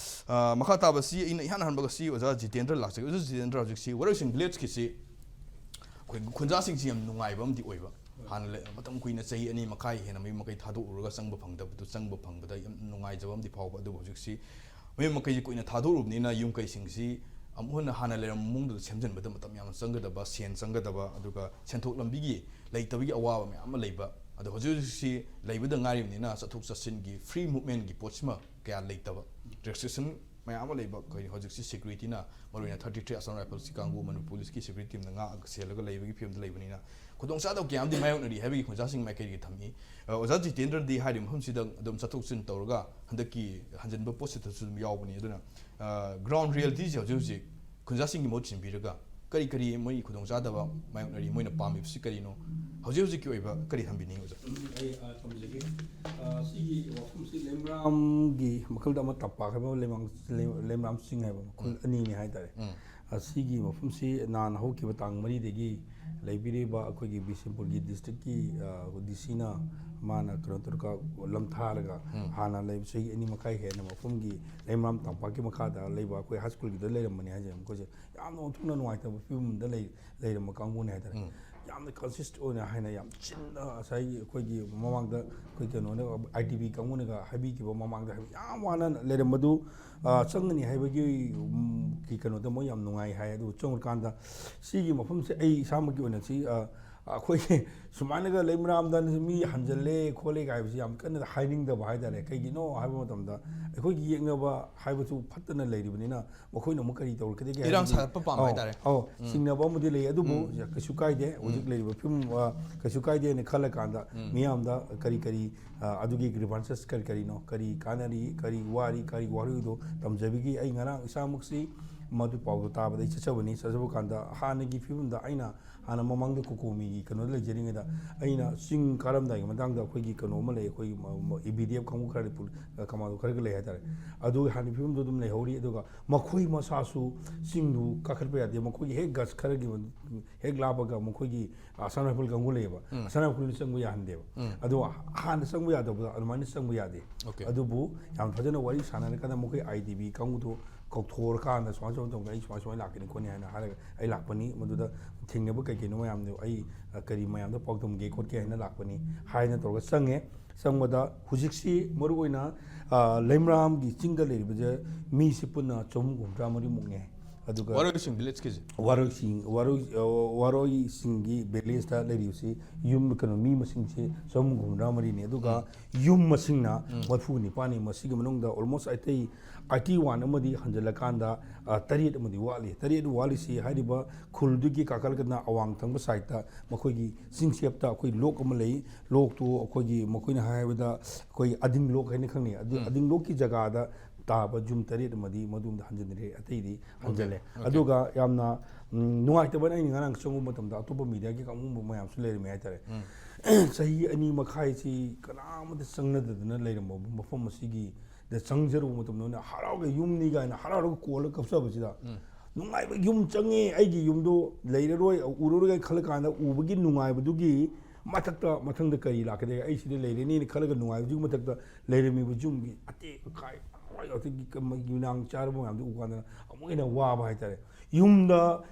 ꯑ, ꯃꯈꯥ ꯇꯥꯕꯁꯤ ꯑꯩꯅ ꯏꯍꯥꯟ ꯍꯥꯟꯕꯒꯁꯤ ꯑꯣꯖꯥ ꯖꯤꯇꯦꯟꯗ꯭ꯔ ꯂꯥꯛꯆꯒꯦ꯫ ꯑꯣꯖꯥ ꯖꯤꯇꯦꯟꯗ꯭ꯔ, ꯍꯧꯖꯤꯛꯁꯤ ꯋꯥꯔꯣꯏꯁꯤꯡ ꯚꯤꯂꯦꯖꯀꯤꯁꯤ ꯑꯩꯈꯣꯏ ꯈꯨꯟꯖꯥꯁꯤꯡꯁꯤ ꯌꯥꯝ ꯅꯨꯡꯉꯥꯏꯕ ꯑꯃꯗꯤ ꯑꯣꯏꯕ꯫ ꯍꯥꯟꯅ ꯂꯩ-, ꯃꯇꯝ ꯀꯨꯏꯅ, ꯆꯍꯤ ꯑꯅꯤ ꯃꯈꯥꯏ ꯍꯦꯟꯅ ꯃꯌꯨꯝ ꯃꯀꯩ ꯊꯥꯗꯣꯛꯎꯔꯒ ꯆꯪꯕ ꯐꯪꯗꯕꯗꯨ, ꯆꯪꯕ ꯐꯪꯕꯗ ꯌꯥꯝ ꯅꯨꯡꯉꯥꯏꯖꯕ ꯑꯃꯗꯤ ꯐꯥꯎꯕ꯫ ꯑꯗꯨꯕꯨ ꯍꯧꯖꯤꯛꯁꯤ ꯃꯌꯨꯝ ꯃꯀꯩꯁꯤ ꯀꯨꯏꯅ ꯊꯥꯗꯣꯛꯎꯔꯕꯅꯤꯅ ꯌꯨꯝ ꯀꯩꯁꯤꯡꯁꯤ ꯑꯃꯨꯛ ꯍꯟꯅ ꯍꯥꯟꯅ ꯂꯩꯔꯝꯕ ꯃꯑꯣꯡꯗꯨꯗ ꯁꯦꯝꯖꯤꯟꯕꯗ ꯃꯇꯝ ꯌꯥꯝꯅ ꯆꯪꯒꯗꯕ, ꯁꯦꯟ ꯆꯪꯒꯗꯕ, ꯑꯗꯨꯒ ꯁꯦꯟꯊꯣꯛ ꯂꯝꯕꯤꯒꯤ ꯂꯩꯇꯕꯒꯤ ꯑꯋꯥꯕ ꯃꯌꯥꯝ ꯑꯃ ꯂꯩꯕ꯫ ꯑꯗꯣ ꯍꯧꯖꯤꯛ ꯍꯧꯖꯤꯛꯁꯤ ꯂꯩꯕꯗ ꯉꯥꯏꯔꯤꯕꯅꯤꯅ ꯆꯠꯊꯣꯛ ꯆꯠꯁꯤꯟꯒꯤ ꯐ꯭ꯔꯤ ꯃꯨꯞꯃꯦꯟꯒꯤ ꯄꯣꯠꯁꯤꯃ ꯀꯌꯥ ꯂꯩꯇꯕ꯫ ꯔꯦꯁꯇ꯭ꯔꯤꯛꯁꯟ ꯃꯌꯥꯝ ꯑꯃ ꯂꯩꯕ, ꯑꯩꯈꯣꯏ ꯍꯧꯖꯤꯛꯁꯤ ꯁꯦꯀ꯭ꯌꯨꯔꯤꯇꯤꯅ, ꯃꯔꯨꯑꯣꯏꯅ ꯊꯥꯔꯇꯤ ꯊ꯭ꯔꯤ Assam Riflesꯀꯤ ꯀꯥꯡꯕꯨ, ꯃꯅꯤꯄꯨꯔ ꯄꯨꯂꯤꯁꯀꯤ ꯁꯦꯀ꯭ꯌꯨꯔꯤꯇꯤ ꯇꯤꯝꯅ ꯉꯥꯛꯑꯒ ꯁꯦꯜꯂꯒ ꯂꯩꯕꯒꯤ ꯐꯤꯕꯝꯗ ꯂꯩꯕꯅꯤꯅ, ꯈꯨꯗꯣꯡꯆꯥꯗꯕ ꯀꯌꯥ ꯑꯃꯗꯤ ꯃꯥꯌꯣꯛꯅꯔꯤ ꯍꯥꯏꯕꯒꯤ ꯈꯨꯟꯖꯥꯁꯤꯡ ꯃꯥꯏꯀꯩꯗꯒꯤ ꯊꯝꯃꯤ꯫ ꯑ, ꯑꯣꯖꯥ ꯖꯤꯇꯦꯟꯗ꯭ꯔꯗꯤ ꯍꯥꯏꯔꯤꯕ ꯃꯐꯝꯁꯤꯗ ꯑꯗꯨꯝ ꯆꯠꯊꯣꯛ ꯆꯠꯁꯤꯟ ꯇꯧꯔꯒ ꯍꯟꯗꯛꯀꯤ ꯍꯟꯖꯤꯟꯕ ꯄꯣꯠꯁꯤꯗꯁꯨ ꯑꯗꯨꯝ ꯌꯥꯎꯕꯅꯤ꯫ ꯑꯗꯨꯅ, ꯑ, ꯒ꯭ꯔꯥꯎꯟ ꯔꯤꯌꯦꯂꯤꯇꯤꯁꯦ ꯍꯧꯖꯤꯛ ꯍꯧꯖꯤꯛ ꯈꯨꯟꯖꯥꯁꯤꯡꯒꯤ ꯃꯍꯨꯠ ꯁꯤꯟꯕꯤꯔꯒ ꯀꯔꯤ ꯀꯔꯤ ꯃꯣꯏ ꯈꯨꯗꯣꯡꯆꯥꯗꯕ ꯃꯥꯌꯣꯛꯅꯔꯤ? ꯃꯣꯏꯅ ꯄꯥꯝꯃꯤꯕꯁꯤ ꯀꯔꯤꯅꯣ? ꯍꯧꯖꯤꯛ ꯍꯧꯖꯤꯛꯀꯤ ꯑꯣꯏꯕ ꯀꯔꯤ ꯊꯝꯕꯤꯅꯤꯡꯉꯤ, ꯑꯣꯖꯥ? ꯑꯩ ꯑ, ꯊꯝꯖꯒꯦ꯫ ꯑ, ꯁꯤꯒꯤ ꯋꯥꯐꯝꯁꯤ ꯂꯩꯃꯔꯥꯝꯒꯤ ꯃꯈꯜꯗ ꯑꯃ ꯇꯝꯄꯥꯛ ꯍꯥꯏꯕ ꯑꯃ, ꯂꯩꯃꯔꯥꯝ, ꯂꯩ-, ꯂꯩꯃꯔꯥꯝ ꯆꯤꯡ ꯍꯥꯏꯕ ꯃꯈꯜ ꯑꯅꯤꯅꯤ ꯍꯥꯏꯇꯥꯔꯦ꯫ ꯑ, ꯁꯤꯒꯤ ꯃꯐꯝꯁꯤ ꯅꯍꯥꯟ ꯍꯧꯈꯤꯕ ꯇꯥꯡ ꯃꯔꯤꯗꯒꯤ ꯂꯩꯕꯤꯔꯤꯕ ꯑꯩꯈꯣꯏꯒꯤ ꯕꯤꯁꯦꯝꯄꯨꯔꯒꯤ ꯗꯤꯁꯇ꯭ꯔꯤꯛꯀꯤ, ꯑ, ꯗꯤ ꯁꯤꯅ ꯃꯥꯅ ꯀꯩꯅꯣ ꯇꯧꯔꯒ ꯂꯝꯊꯥꯔꯒ ꯍꯥꯟꯅ ꯂꯩꯕ ꯆꯍꯤ ꯑꯅꯤ ꯃꯈꯥꯏ ꯍꯦꯟꯅ ꯃꯐꯝꯒꯤ ꯂꯩꯃꯔꯥꯝ ꯇꯝꯄꯥꯛꯀꯤ ꯃꯈꯥꯗ ꯂꯩꯕ ꯑꯩꯈꯣꯏ ꯍꯥꯏ ꯁ꯭ꯀꯨꯜꯒꯤꯗ ꯂꯩꯔꯝꯕꯅꯤ ꯍꯥꯏꯁꯦ꯫ ꯃꯈꯣꯏꯁꯦ ꯌꯥꯝꯅ ꯑꯣꯟꯊꯣꯛꯅ ꯅꯨꯡꯉꯥꯏꯇꯕ ꯐꯤꯕꯝꯗ ꯂꯩ, ꯂꯩꯔꯝꯕ ꯀꯥꯡꯕꯨꯅꯤ ꯍꯥꯏꯇꯥꯔꯦ꯫ ꯌꯥꯝꯅ ꯀꯟꯁꯤꯁ ꯑꯣꯏꯅ ꯍꯥꯏꯅ ꯌꯥꯝ ꯆꯤꯟꯅ ꯉꯁꯥꯏꯒꯤ ꯑꯩꯈꯣꯏꯒꯤ ꯃꯃꯥꯡꯗ ꯑꯩꯈꯣꯏ ꯀꯩꯅꯣꯅ, ꯑꯥꯏ ꯗꯤ ꯕꯤ ꯀꯥꯡꯕꯨꯅꯒ ꯍꯥꯏꯕꯤꯈꯤꯕ ꯃꯃꯥꯡꯗ ꯍꯥꯏꯕ ꯌꯥꯝ ꯋꯥꯅ ꯂꯩꯔꯝꯕꯗꯨ, ꯑ, ꯆꯪꯒꯅꯤ ꯍꯥꯏꯕꯒꯤ, ꯎꯝ, ꯒꯤ ꯀꯩꯅꯣꯗ ꯃꯣꯏ ꯌꯥꯝ ꯅꯨꯡꯉꯥꯏ ꯍꯥꯏ꯫ ꯑꯗꯨ ꯆꯪꯉꯀꯥꯟꯗ ꯁꯤꯒꯤ ꯃꯐꯝꯁꯦ ꯑꯩ ꯏꯁꯥꯃꯛꯀꯤ ꯑꯣꯏꯅ ꯁꯤ, ꯑ, ꯑꯩꯈꯣꯏ ꯁꯨꯃꯥꯏꯅꯒ ꯂꯩꯃꯔꯥꯝꯗ ꯃꯤ ꯍꯟꯖꯜꯂꯦ ꯈꯣꯠꯂꯦ ꯀꯥꯏ ꯍꯥꯏꯕꯁꯤ ꯌꯥꯝ ꯀꯟꯅ ꯍꯥꯏꯅꯤꯡꯗꯕ ꯍꯥꯏꯇꯥꯔꯦ꯫ ꯀꯩꯒꯤꯅꯣ ꯍꯥꯏꯕ ꯃꯇꯝꯗ ꯑꯩꯈꯣꯏꯒꯤ ꯌꯦꯛꯅꯕ ꯍꯥꯏꯕꯁꯨ ꯐꯠꯇꯅ ꯂꯩꯔꯤꯕꯅꯤꯅ ꯃꯈꯣꯏꯅ ꯑꯃꯨꯛ ꯀꯔꯤ ꯇꯧꯔꯛꯀꯗꯒꯦ ꯏꯔꯥꯡ ꯍꯥꯏꯕꯒꯤ ꯁꯥꯒꯠꯄ ꯄꯥꯝꯕ ꯑꯧ, ꯍꯥꯏꯇꯥꯔꯦ꯫ ꯑꯧ, ꯆꯤꯡꯅꯕ ꯑꯃꯗꯤ ꯂꯩ, ꯑꯗꯨꯕꯨ ꯀꯩꯁꯨ ꯀꯥꯏꯗꯦ꯫ ꯍꯧꯖꯤꯛ ꯂꯩꯔꯤꯕ ꯐꯤꯕꯝ, ꯑ, ꯀꯩꯁꯨ ꯀꯥꯏꯗꯦꯅ ꯈꯜꯂꯀꯥꯟꯗ ꯃꯤꯌꯥꯝꯗ ꯀꯔꯤ ꯀꯔꯤ, ꯑ, ꯑꯗꯨꯒꯤ ꯒ꯭ꯔꯤꯚꯥꯟꯁꯦꯁ ꯀꯔꯤ ꯀꯔꯤꯅꯣ, ꯀꯔꯤ ꯀꯥꯟꯅꯔꯤ, ꯀꯔꯤ ꯋꯥꯔꯤ, ꯀꯔꯤ ꯋꯥꯔꯤꯗꯣ ꯇꯝꯖꯕꯤꯒꯦ꯫ ꯑꯩ ꯉꯔꯥꯡ ꯏꯁꯥꯃꯛꯁꯤ ꯃꯗꯨ ꯄꯥꯎꯗꯣ ꯇꯥꯕꯗ ꯑꯩ ꯆꯠꯆꯕꯅꯤ꯫ ꯆꯠꯆꯕ ꯀꯥꯟꯗ ꯍꯥꯟꯅꯒꯤ ꯐꯤꯕꯝꯗ ꯑꯩꯅ ꯍꯥꯟꯅ ꯃꯃꯥꯡꯗ ꯀꯣꯀꯣꯃꯤꯒꯤ ꯀꯩꯅꯣꯗ ꯂꯩꯖꯔꯤꯉꯩꯗ ꯑꯩꯅ ꯆꯤꯡ ꯀꯥꯔꯝꯗꯥꯏꯒꯤ ꯃꯇꯥꯡꯗ ꯑꯩꯈꯣꯏꯒꯤ ꯀꯩꯅꯣ ꯑꯃ ꯂꯩ, ꯑꯩꯈꯣꯏꯒꯤ ꯃ-, ꯃ-, ꯕꯤ ꯗꯤ ꯑꯦꯐ ꯀꯥꯡꯕꯨ ꯈꯔ ꯄꯨ-, ꯀꯃꯥꯟꯗꯣ ꯈꯔꯒ ꯂꯩ ꯍꯥꯏꯇꯥꯔꯦ꯫ ꯑꯗꯨ ꯍꯥꯟꯅ ꯐꯤꯕꯝꯗꯣ ꯑꯗꯨꯝ ꯂꯩꯍꯧꯔꯤ꯫ ꯑꯗꯨꯒ ꯃꯈꯣꯏ ꯃꯁꯥꯁꯨ ꯆꯤꯡꯗꯨ ꯀꯥꯈꯠꯄ ꯌꯥꯗꯦ꯫ ꯃꯈꯣꯏꯒꯤ ꯍꯦꯛ ꯒꯁ ꯈꯔꯒꯤ ꯃ-, ꯍꯦꯛ ꯂꯥꯞꯄꯒ ꯃꯈꯣꯏꯒꯤ ꯑꯁꯥꯝ ꯔꯥꯏꯐꯜ ꯀꯥꯡꯕꯨ ꯂꯩꯌꯦꯕ꯫ ꯑꯁꯥꯝ ꯔꯥꯏꯐꯜꯅ ꯆꯪꯕ ꯌꯥꯍꯟꯗꯦꯕ꯫ ꯑꯗꯣ ꯍꯥꯟꯅ ꯆꯪꯕ ꯌꯥꯗꯕꯗꯣ ꯑꯗꯨꯃꯥꯏꯅ ꯆꯪꯕ ꯌꯥꯗꯦ꯫ Okay. ꯑꯗꯨꯕꯨ ꯌꯥꯝ ꯐꯖꯅ ꯋꯥꯔꯤ ꯁꯥꯟꯅꯔꯀꯥꯟꯗ ꯃꯈꯣꯏ ꯑꯥꯏ ꯗꯤ ꯕꯤ ꯀꯥꯡꯕꯨꯗꯣ ꯀꯧꯊꯣꯛꯑꯀꯥꯟꯗ ꯁꯨꯃꯥꯏ ꯁꯨꯃꯥꯏꯅ ꯇꯧꯗꯅ ꯑꯩ ꯁꯨꯃꯥꯏ ꯁꯨꯃꯥꯏꯅ ꯂꯥꯛꯀꯅꯤ ꯈꯣꯠꯅꯤ ꯍꯥꯏꯅ ꯍꯥꯏꯔꯒ ꯑꯩ ꯂꯥꯛꯄꯅꯤ꯫ ꯃꯗꯨꯗ ꯊꯦꯡꯅꯕ ꯀꯩ ꯀꯩꯅꯣ ꯃꯌꯥꯝꯗꯣ ꯑꯩ, ꯑ, ꯀꯔꯤ ꯃꯌꯥꯝꯗꯣ ꯄꯥꯎꯗꯝꯒꯦ ꯈꯣꯠꯀꯦ ꯍꯥꯏꯅ ꯂꯥꯛꯄꯅꯤ ꯍꯥꯏꯅ ꯇꯧꯔꯒ ꯆꯪꯉꯦ꯫ ꯆꯪꯕꯗ ꯍꯧꯖꯤꯛꯁꯤ ꯃꯔꯨꯑꯣꯏꯅ, ꯑ, ꯂꯩꯃꯔꯥꯝꯒꯤ ꯆꯤꯡꯗ ꯂꯩꯔꯤꯕꯁꯦ ꯃꯤꯁꯤ ꯄꯨꯟꯅ ꯆꯍꯨꯝ ꯍꯨꯝꯐꯨꯇꯔꯥ ꯃꯔꯤꯃꯨꯛꯅꯦ꯫ ꯑꯗꯨꯒ ꯋꯥꯔꯣꯏꯁꯤꯡ ꯚꯤꯂꯦꯖꯀꯤꯁꯦ? ꯋꯥꯔꯣꯏꯁꯤꯡ, ꯋꯥꯔꯣꯏ, ꯑ, ꯋꯥꯔꯣꯏꯁꯤꯡꯒꯤ ꯚꯤꯂꯦꯖꯇ ꯂꯩꯔꯤꯕꯁꯤ ꯌꯨꯝ, ꯀꯩꯅꯣ, ꯃꯤ ꯃꯁꯤꯡꯁꯤ ꯆꯍꯨꯝ ꯍꯨꯝꯐꯨꯇꯔꯥ ꯃꯔꯤꯅꯤ꯫ ꯑꯗꯨꯒ ꯌꯨꯝ ꯃꯁꯤꯡꯅ ꯃꯔꯤꯐꯨ ꯅꯤꯄꯥꯟꯅꯤ꯫ ꯃꯁꯤꯒꯤ ꯃꯅꯨꯡꯗ almost ꯑꯇꯩ ꯑꯥꯏꯇꯤ ꯋꯥꯟ ꯑꯃꯗꯤ ꯍꯟꯖꯤꯜꯂꯀꯥꯟꯗ, ꯑ, ꯇꯔꯦꯠ ꯑꯃꯗꯤ ꯋꯥꯠꯂꯤ꯫ ꯇꯔꯦꯠ ꯋꯥꯠꯂꯤꯁꯤ ꯍꯥꯏꯔꯤꯕ ꯈꯨꯜꯗꯨꯒꯤ ꯀꯥꯈꯠꯂꯒꯅ ꯑꯋꯥꯡ ꯊꯪꯕ ꯁꯥꯏꯠꯇ ꯃꯈꯣꯏꯒꯤ ꯆꯤꯡꯁꯦꯞꯇ ꯑꯩꯈꯣꯏ ꯂꯣꯛ ꯑꯃ ꯂꯩ꯫ ꯂꯣꯛꯇꯨ ꯑꯩꯈꯣꯏꯒꯤ, ꯃꯈꯣꯏꯅ ꯍꯥꯏꯕꯗ ꯑꯩꯈꯣꯏ ꯑꯗꯤꯡ ꯂꯣꯛ ꯍꯥꯏꯅ ꯈꯪꯅꯩ꯫ ꯑꯗꯨ ꯑꯗꯤꯡ ꯂꯣꯛꯀꯤ ꯖꯒꯥꯗ ꯇꯥꯕ ꯌꯨꯝ ꯇꯔꯦꯠ ꯑꯃꯗꯤ ꯃꯗꯨꯝꯗ ꯍꯟꯖꯤꯟꯈ꯭ꯔꯦ, ꯑꯇꯩꯗꯤ ꯍꯟꯖꯤꯜꯂꯦ꯫ Okay. ꯑꯗꯨꯒ ꯌꯥꯝꯅ, ꯎꯝ, ꯅꯨꯡꯉꯥꯏꯇꯕꯅ ꯑꯩꯅ ꯉꯔꯥꯡ ꯆꯪꯕ ꯃꯇꯝꯗ ꯑꯇꯣꯞꯄ ꯃꯤꯗꯤꯌꯥꯒꯤ ꯀꯥꯡꯕꯨ ꯃꯌꯥꯝꯁꯨ ꯂꯩꯔꯝꯃꯦ ꯍꯥꯏꯇꯥꯔꯦ꯫ ꯆꯍꯤ ꯑꯅꯤ ꯃꯈꯥꯏꯁꯤ ꯀꯅꯥꯃꯠꯇ ꯆꯪꯅꯗꯗꯅ ꯂꯩꯔꯝꯕ ꯃꯐꯝ ꯑꯁꯤꯒꯤꯗ ꯆꯪꯖꯔꯨꯕ ꯃꯇꯝꯗ ꯑꯣꯏꯅ ꯍꯔꯥꯎꯒ ꯌꯨꯝꯅꯤ ꯀꯥꯏꯅ ꯍꯔꯥꯎꯔꯒ ꯀꯣꯜꯂꯒ ꯀꯞꯆꯕꯁꯤꯗ, ꯅꯨꯡꯉꯥꯏꯕ ꯌꯨꯝ ꯆꯪꯉꯦ, ꯑꯩꯒꯤ ꯌꯨꯝꯗꯣ ꯂꯩꯔꯔꯣꯏ, ꯎꯔꯔꯣꯏ ꯈꯜꯂ ꯀꯥꯟꯗ ꯎꯕꯒꯤ ꯅꯨꯡꯉꯥꯏꯕꯗꯨꯒꯤ ꯃꯊꯛꯇ ꯃꯊꯪꯗ ꯀꯔꯤ ꯂꯥꯛꯀꯗꯒꯦ, ꯑꯩ ꯁꯤꯗ ꯂꯩꯔꯅꯤꯅ ꯈꯜꯂꯒ ꯅꯨꯡꯉꯥꯏꯕꯗꯨꯒꯤ ꯃꯊꯛꯇ ꯂꯩꯔꯝꯃꯤꯕ ꯌꯨꯝꯒꯤ ꯑꯇꯦꯛ ꯑꯀꯥꯏ ꯑꯗꯒꯤ ꯌꯨꯅꯥꯡ ꯆꯥꯔꯕ ꯃꯌꯥꯝꯗꯨ ꯎ ꯀꯥꯟꯗ ꯑꯃꯨꯛ ꯍꯦꯟꯅ ꯋꯥꯕ ꯍꯥꯏꯇꯥꯔꯦ꯫ ꯌꯨꯝꯗ,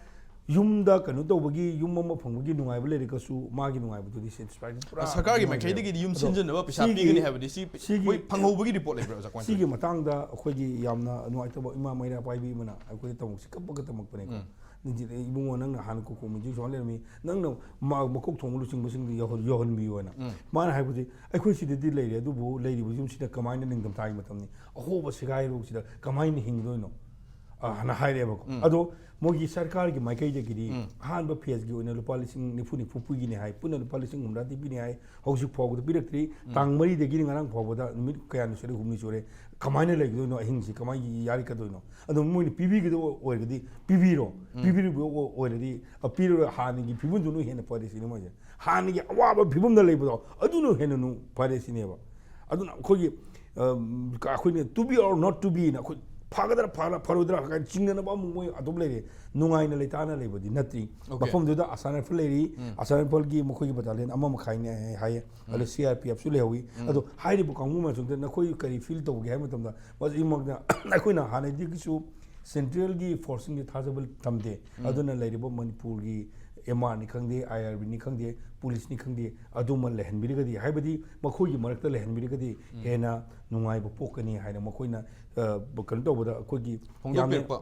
ꯌꯨꯝꯗ ꯀꯩꯅꯣ ꯇꯧꯕꯒꯤ, ꯌꯨꯝ ꯑꯃ ꯐꯪꯕꯒꯤ ꯅꯨꯡꯉꯥꯏꯕ ꯂꯩꯔꯒꯁꯨ ꯃꯥꯒꯤ ꯅꯨꯡꯉꯥꯏꯕꯗꯨꯗꯤ satisfied ꯄꯨꯔꯥ ꯁꯔꯀꯥꯔꯒꯤ ꯑꯣꯏꯈ꯭ꯔꯦ꯫ ꯃꯥꯏꯀꯩꯗꯒꯤꯗꯤ ꯌꯨꯝ ꯑꯗꯣ ꯁꯤꯟꯖꯅꯕ ꯄꯩꯁꯥ ꯁꯤꯒꯤ, ꯄꯤꯒꯅꯤ ꯍꯥꯏꯕꯗꯤ ꯁꯤ ꯁꯤꯒꯤ, ꯑꯩꯈꯣꯏ ꯐꯪꯍꯧꯕꯒꯤ ꯔꯤꯄꯣꯔꯠ ꯂꯩꯕ꯭ꯔꯥ, ꯑꯣꯖꯥ ꯀꯃꯥꯏꯅ ꯁꯤꯒꯤ ꯇꯧꯒꯦ? ꯃꯇꯥꯡꯗ ꯑꯩꯈꯣꯏꯒꯤ ꯌꯥꯝꯅ ꯅꯨꯡꯉꯥꯏꯇꯕ ꯏꯃꯥ ꯃꯩꯔꯥ ꯄꯥꯏꯕꯤ ꯑꯃꯅ ꯑꯩꯈꯣꯏꯗ ꯇꯃꯛꯁꯤ ꯀꯞꯄꯒ ꯇꯝꯃꯛꯄꯅꯦꯀꯣ꯫ ꯎꯝ꯫ "ꯅꯤꯡꯊꯤꯅ ꯏꯕꯨꯡꯉꯣ, ꯅꯪꯅ ꯍꯥꯟꯅ ꯀꯣꯀꯣ ꯃꯤꯖꯤꯛ ꯁꯨꯃꯥꯏꯅ ꯂꯩꯔꯝꯃꯤ, ꯅꯪꯅ ꯃ-, ꯃꯀꯣꯛ ꯊꯣꯡꯕ ꯂꯨꯆꯤꯡꯕꯁꯤꯡꯗꯨ ꯌꯧꯍꯟ-, ꯌꯧꯍꯟꯕꯤꯌꯨ" ꯍꯥꯏꯅ꯫ ꯎꯝ꯫ ꯃꯥꯅ ꯍꯥꯏꯕꯗꯤ, "ꯑꯩꯈꯣꯏ ꯁꯤꯗꯗꯤ ꯂꯩꯔꯦ, ꯑꯗꯨꯕꯨ ꯂꯩꯔꯤꯕ ꯌꯨꯝꯁꯤꯅ ꯀꯃꯥꯏꯅ ꯅꯤꯡꯊꯝꯊꯥꯒꯤ ꯃꯇꯝꯅꯤ ꯑꯍꯣꯕ ꯁꯦꯒꯥꯏꯔꯣꯛꯁꯤꯗ ꯀꯃꯥꯏꯅ ꯍꯤꯡꯗꯣꯏꯅꯣ?" ꯑ, ꯍꯥꯟꯅ ꯍꯥꯏꯔꯦꯕꯀꯣ꯫ ꯎꯝ꯫ ꯑꯗꯣ ꯃꯣꯏꯒꯤ ꯁꯔꯀꯥꯔꯒꯤ ꯃꯥꯏꯀꯩꯗꯒꯤꯗꯤ ꯎꯝ꯫ ꯑꯍꯥꯟꯕ ꯐꯦꯖꯀꯤ ꯑꯣꯏꯅ ꯂꯨꯄꯥ ꯂꯤꯁꯤꯡ ꯅꯤꯐꯨ, ꯅꯤꯐꯨ ꯄꯤꯒꯅꯤ ꯍꯥꯏ, ꯄꯨꯟꯅ ꯂꯨꯄꯥ ꯂꯤꯁꯤꯡ ꯍꯨꯝꯗ꯭ꯔꯥꯗꯤ ꯄꯤꯅꯤ ꯍꯥꯏ, ꯍꯧꯖꯤꯛ ꯐꯥꯎꯕꯗ ꯄꯤꯔꯛꯇ꯭ꯔꯤ꯫ ꯎꯝ꯫ ꯇꯥꯡ ꯃꯔꯤꯗꯒꯤ ꯉꯔꯥꯡ ꯐꯥꯎꯕꯗ ꯅꯨꯃꯤꯠ ꯀꯌꯥꯅꯤ ꯁꯨꯔꯦ? ꯍꯨꯝꯅꯤ ꯁꯨꯔꯦ꯫ ꯀꯃꯥꯏꯅ ꯂꯩꯒꯗꯣꯏꯅꯣ? ꯑꯍꯤꯡꯁꯤ ꯀꯃꯥꯏꯅ ꯌꯥꯔꯤꯀꯗꯣꯏꯅꯣ? ꯑꯗꯣ ꯃꯣꯏꯅ ꯄꯤꯕꯤꯒꯗꯕ ꯑꯣꯏꯔꯒꯗꯤ ꯄꯤꯕꯤꯔꯣ, ꯎꯝ꯫ ꯄꯤꯕꯤꯔꯤꯕ ꯑꯣꯏꯔꯗꯤ, ꯑ, ꯄꯤꯔꯔꯣꯏ, ꯍꯥꯟꯅꯒꯤ ꯐꯤꯕꯝꯗꯨꯅ ꯍꯦꯟꯅ ꯐꯔꯦ ꯁꯤꯅꯤ ꯃꯣꯏꯁꯦ꯫ ꯍꯥꯟꯅꯒꯤ ꯑꯋꯥꯕ ꯐꯤꯕꯝꯗ ꯂꯩꯕꯗꯣ ꯑꯗꯨꯅ ꯍꯦꯟꯅ ꯅꯨꯡ-, ꯐꯔꯦ ꯁꯤꯅꯦꯕ꯫ ꯑꯗꯨꯅ ꯑꯩꯈꯣꯏꯒꯤ, ꯑ, ꯑꯩꯈꯣꯏꯅ to be or not to be ꯅ ꯑꯩꯈꯣꯏ ꯐꯒꯗ꯭ꯔꯥ ꯐꯔ-, ꯐꯔꯣꯏꯗ꯭ꯔꯥ ꯀꯥꯏꯅ ꯆꯤꯡꯅꯅꯕ ꯑꯃꯨꯛ ꯃꯣꯏ ꯑꯗꯨꯝ ꯂꯩꯔꯦ꯫ ꯅꯨꯡꯉꯥꯏꯅ ꯂꯩꯇꯥꯅ ꯂꯩꯕꯗꯤ ꯅꯠꯇ꯭ꯔꯤ꯫ Okay. ꯃꯐꯝꯗꯨꯗ ꯑꯁꯥꯝ ꯔꯥꯏꯐꯜ ꯂꯩꯔꯤ꯫ ꯎꯝ꯫ ꯑꯁꯥꯝ ꯔꯥꯏꯐꯜꯒꯤ ꯃꯈꯣꯏꯒꯤ ꯕꯇꯥꯂꯤꯌꯟ ꯑꯃ ꯃꯈꯥꯏꯅꯦ ꯍꯥꯏꯌꯦ꯫ ꯎꯝ꯫ ꯑꯗ C R P F ꯁꯨ ꯂꯩꯍꯧꯋꯤ꯫ ꯎꯝ꯫ ꯑꯗꯣ ꯍꯥꯏꯔꯤꯕ ꯀꯥꯡꯕꯨ ꯃꯌꯥꯝꯁꯤꯡꯗ ꯅꯈꯣꯏ ꯀꯔꯤ ꯐꯤꯜ ꯇꯧꯒꯦ ꯍꯥꯏꯕ ꯃꯇꯝꯗ, ꯃꯁꯤꯃꯛꯇ ꯑꯩꯈꯣꯏꯅ ꯍꯥꯟꯅꯗꯒꯤꯁꯨ ꯁꯦꯟꯇ꯭ꯔꯦꯜꯒꯤ ꯐꯣꯔꯁꯁꯤꯡꯁꯦ ꯊꯥꯖꯕ ꯊꯝꯗꯦ꯫ ꯎꯝ꯫ ꯑꯗꯨꯅ ꯂꯩꯔꯤꯕ ꯃꯅꯤꯄꯨꯔꯒꯤ M R ꯅꯤ ꯈꯪꯗꯦ, I R B ꯅꯤ ꯈꯪꯗꯦ, ꯄꯨꯂꯤꯁꯅꯤ ꯈꯪꯗꯦ, ꯑꯗꯨꯃ ꯂꯩꯍꯟꯕꯤꯔꯒꯗꯤ, ꯍꯥꯏꯕꯗꯤ ꯃꯈꯣꯏꯒꯤ ꯃꯔꯛꯇ ꯂꯩꯍꯟꯕꯤꯔꯒꯗꯤ ꯎꯝ꯫ ꯍꯦꯟꯅ ꯅꯨꯡꯉꯥꯏꯕ ꯄꯣꯛꯀꯅꯤ ꯍꯥꯏꯅ ꯃꯈꯣꯏꯅ, ꯑ, ꯀꯩꯅꯣ ꯇꯧꯕꯗ ꯑꯩꯈꯣꯏꯒꯤ ꯌꯥꯝꯅ ꯐꯣꯡꯗꯣꯛꯄꯤꯔꯛꯄ꯫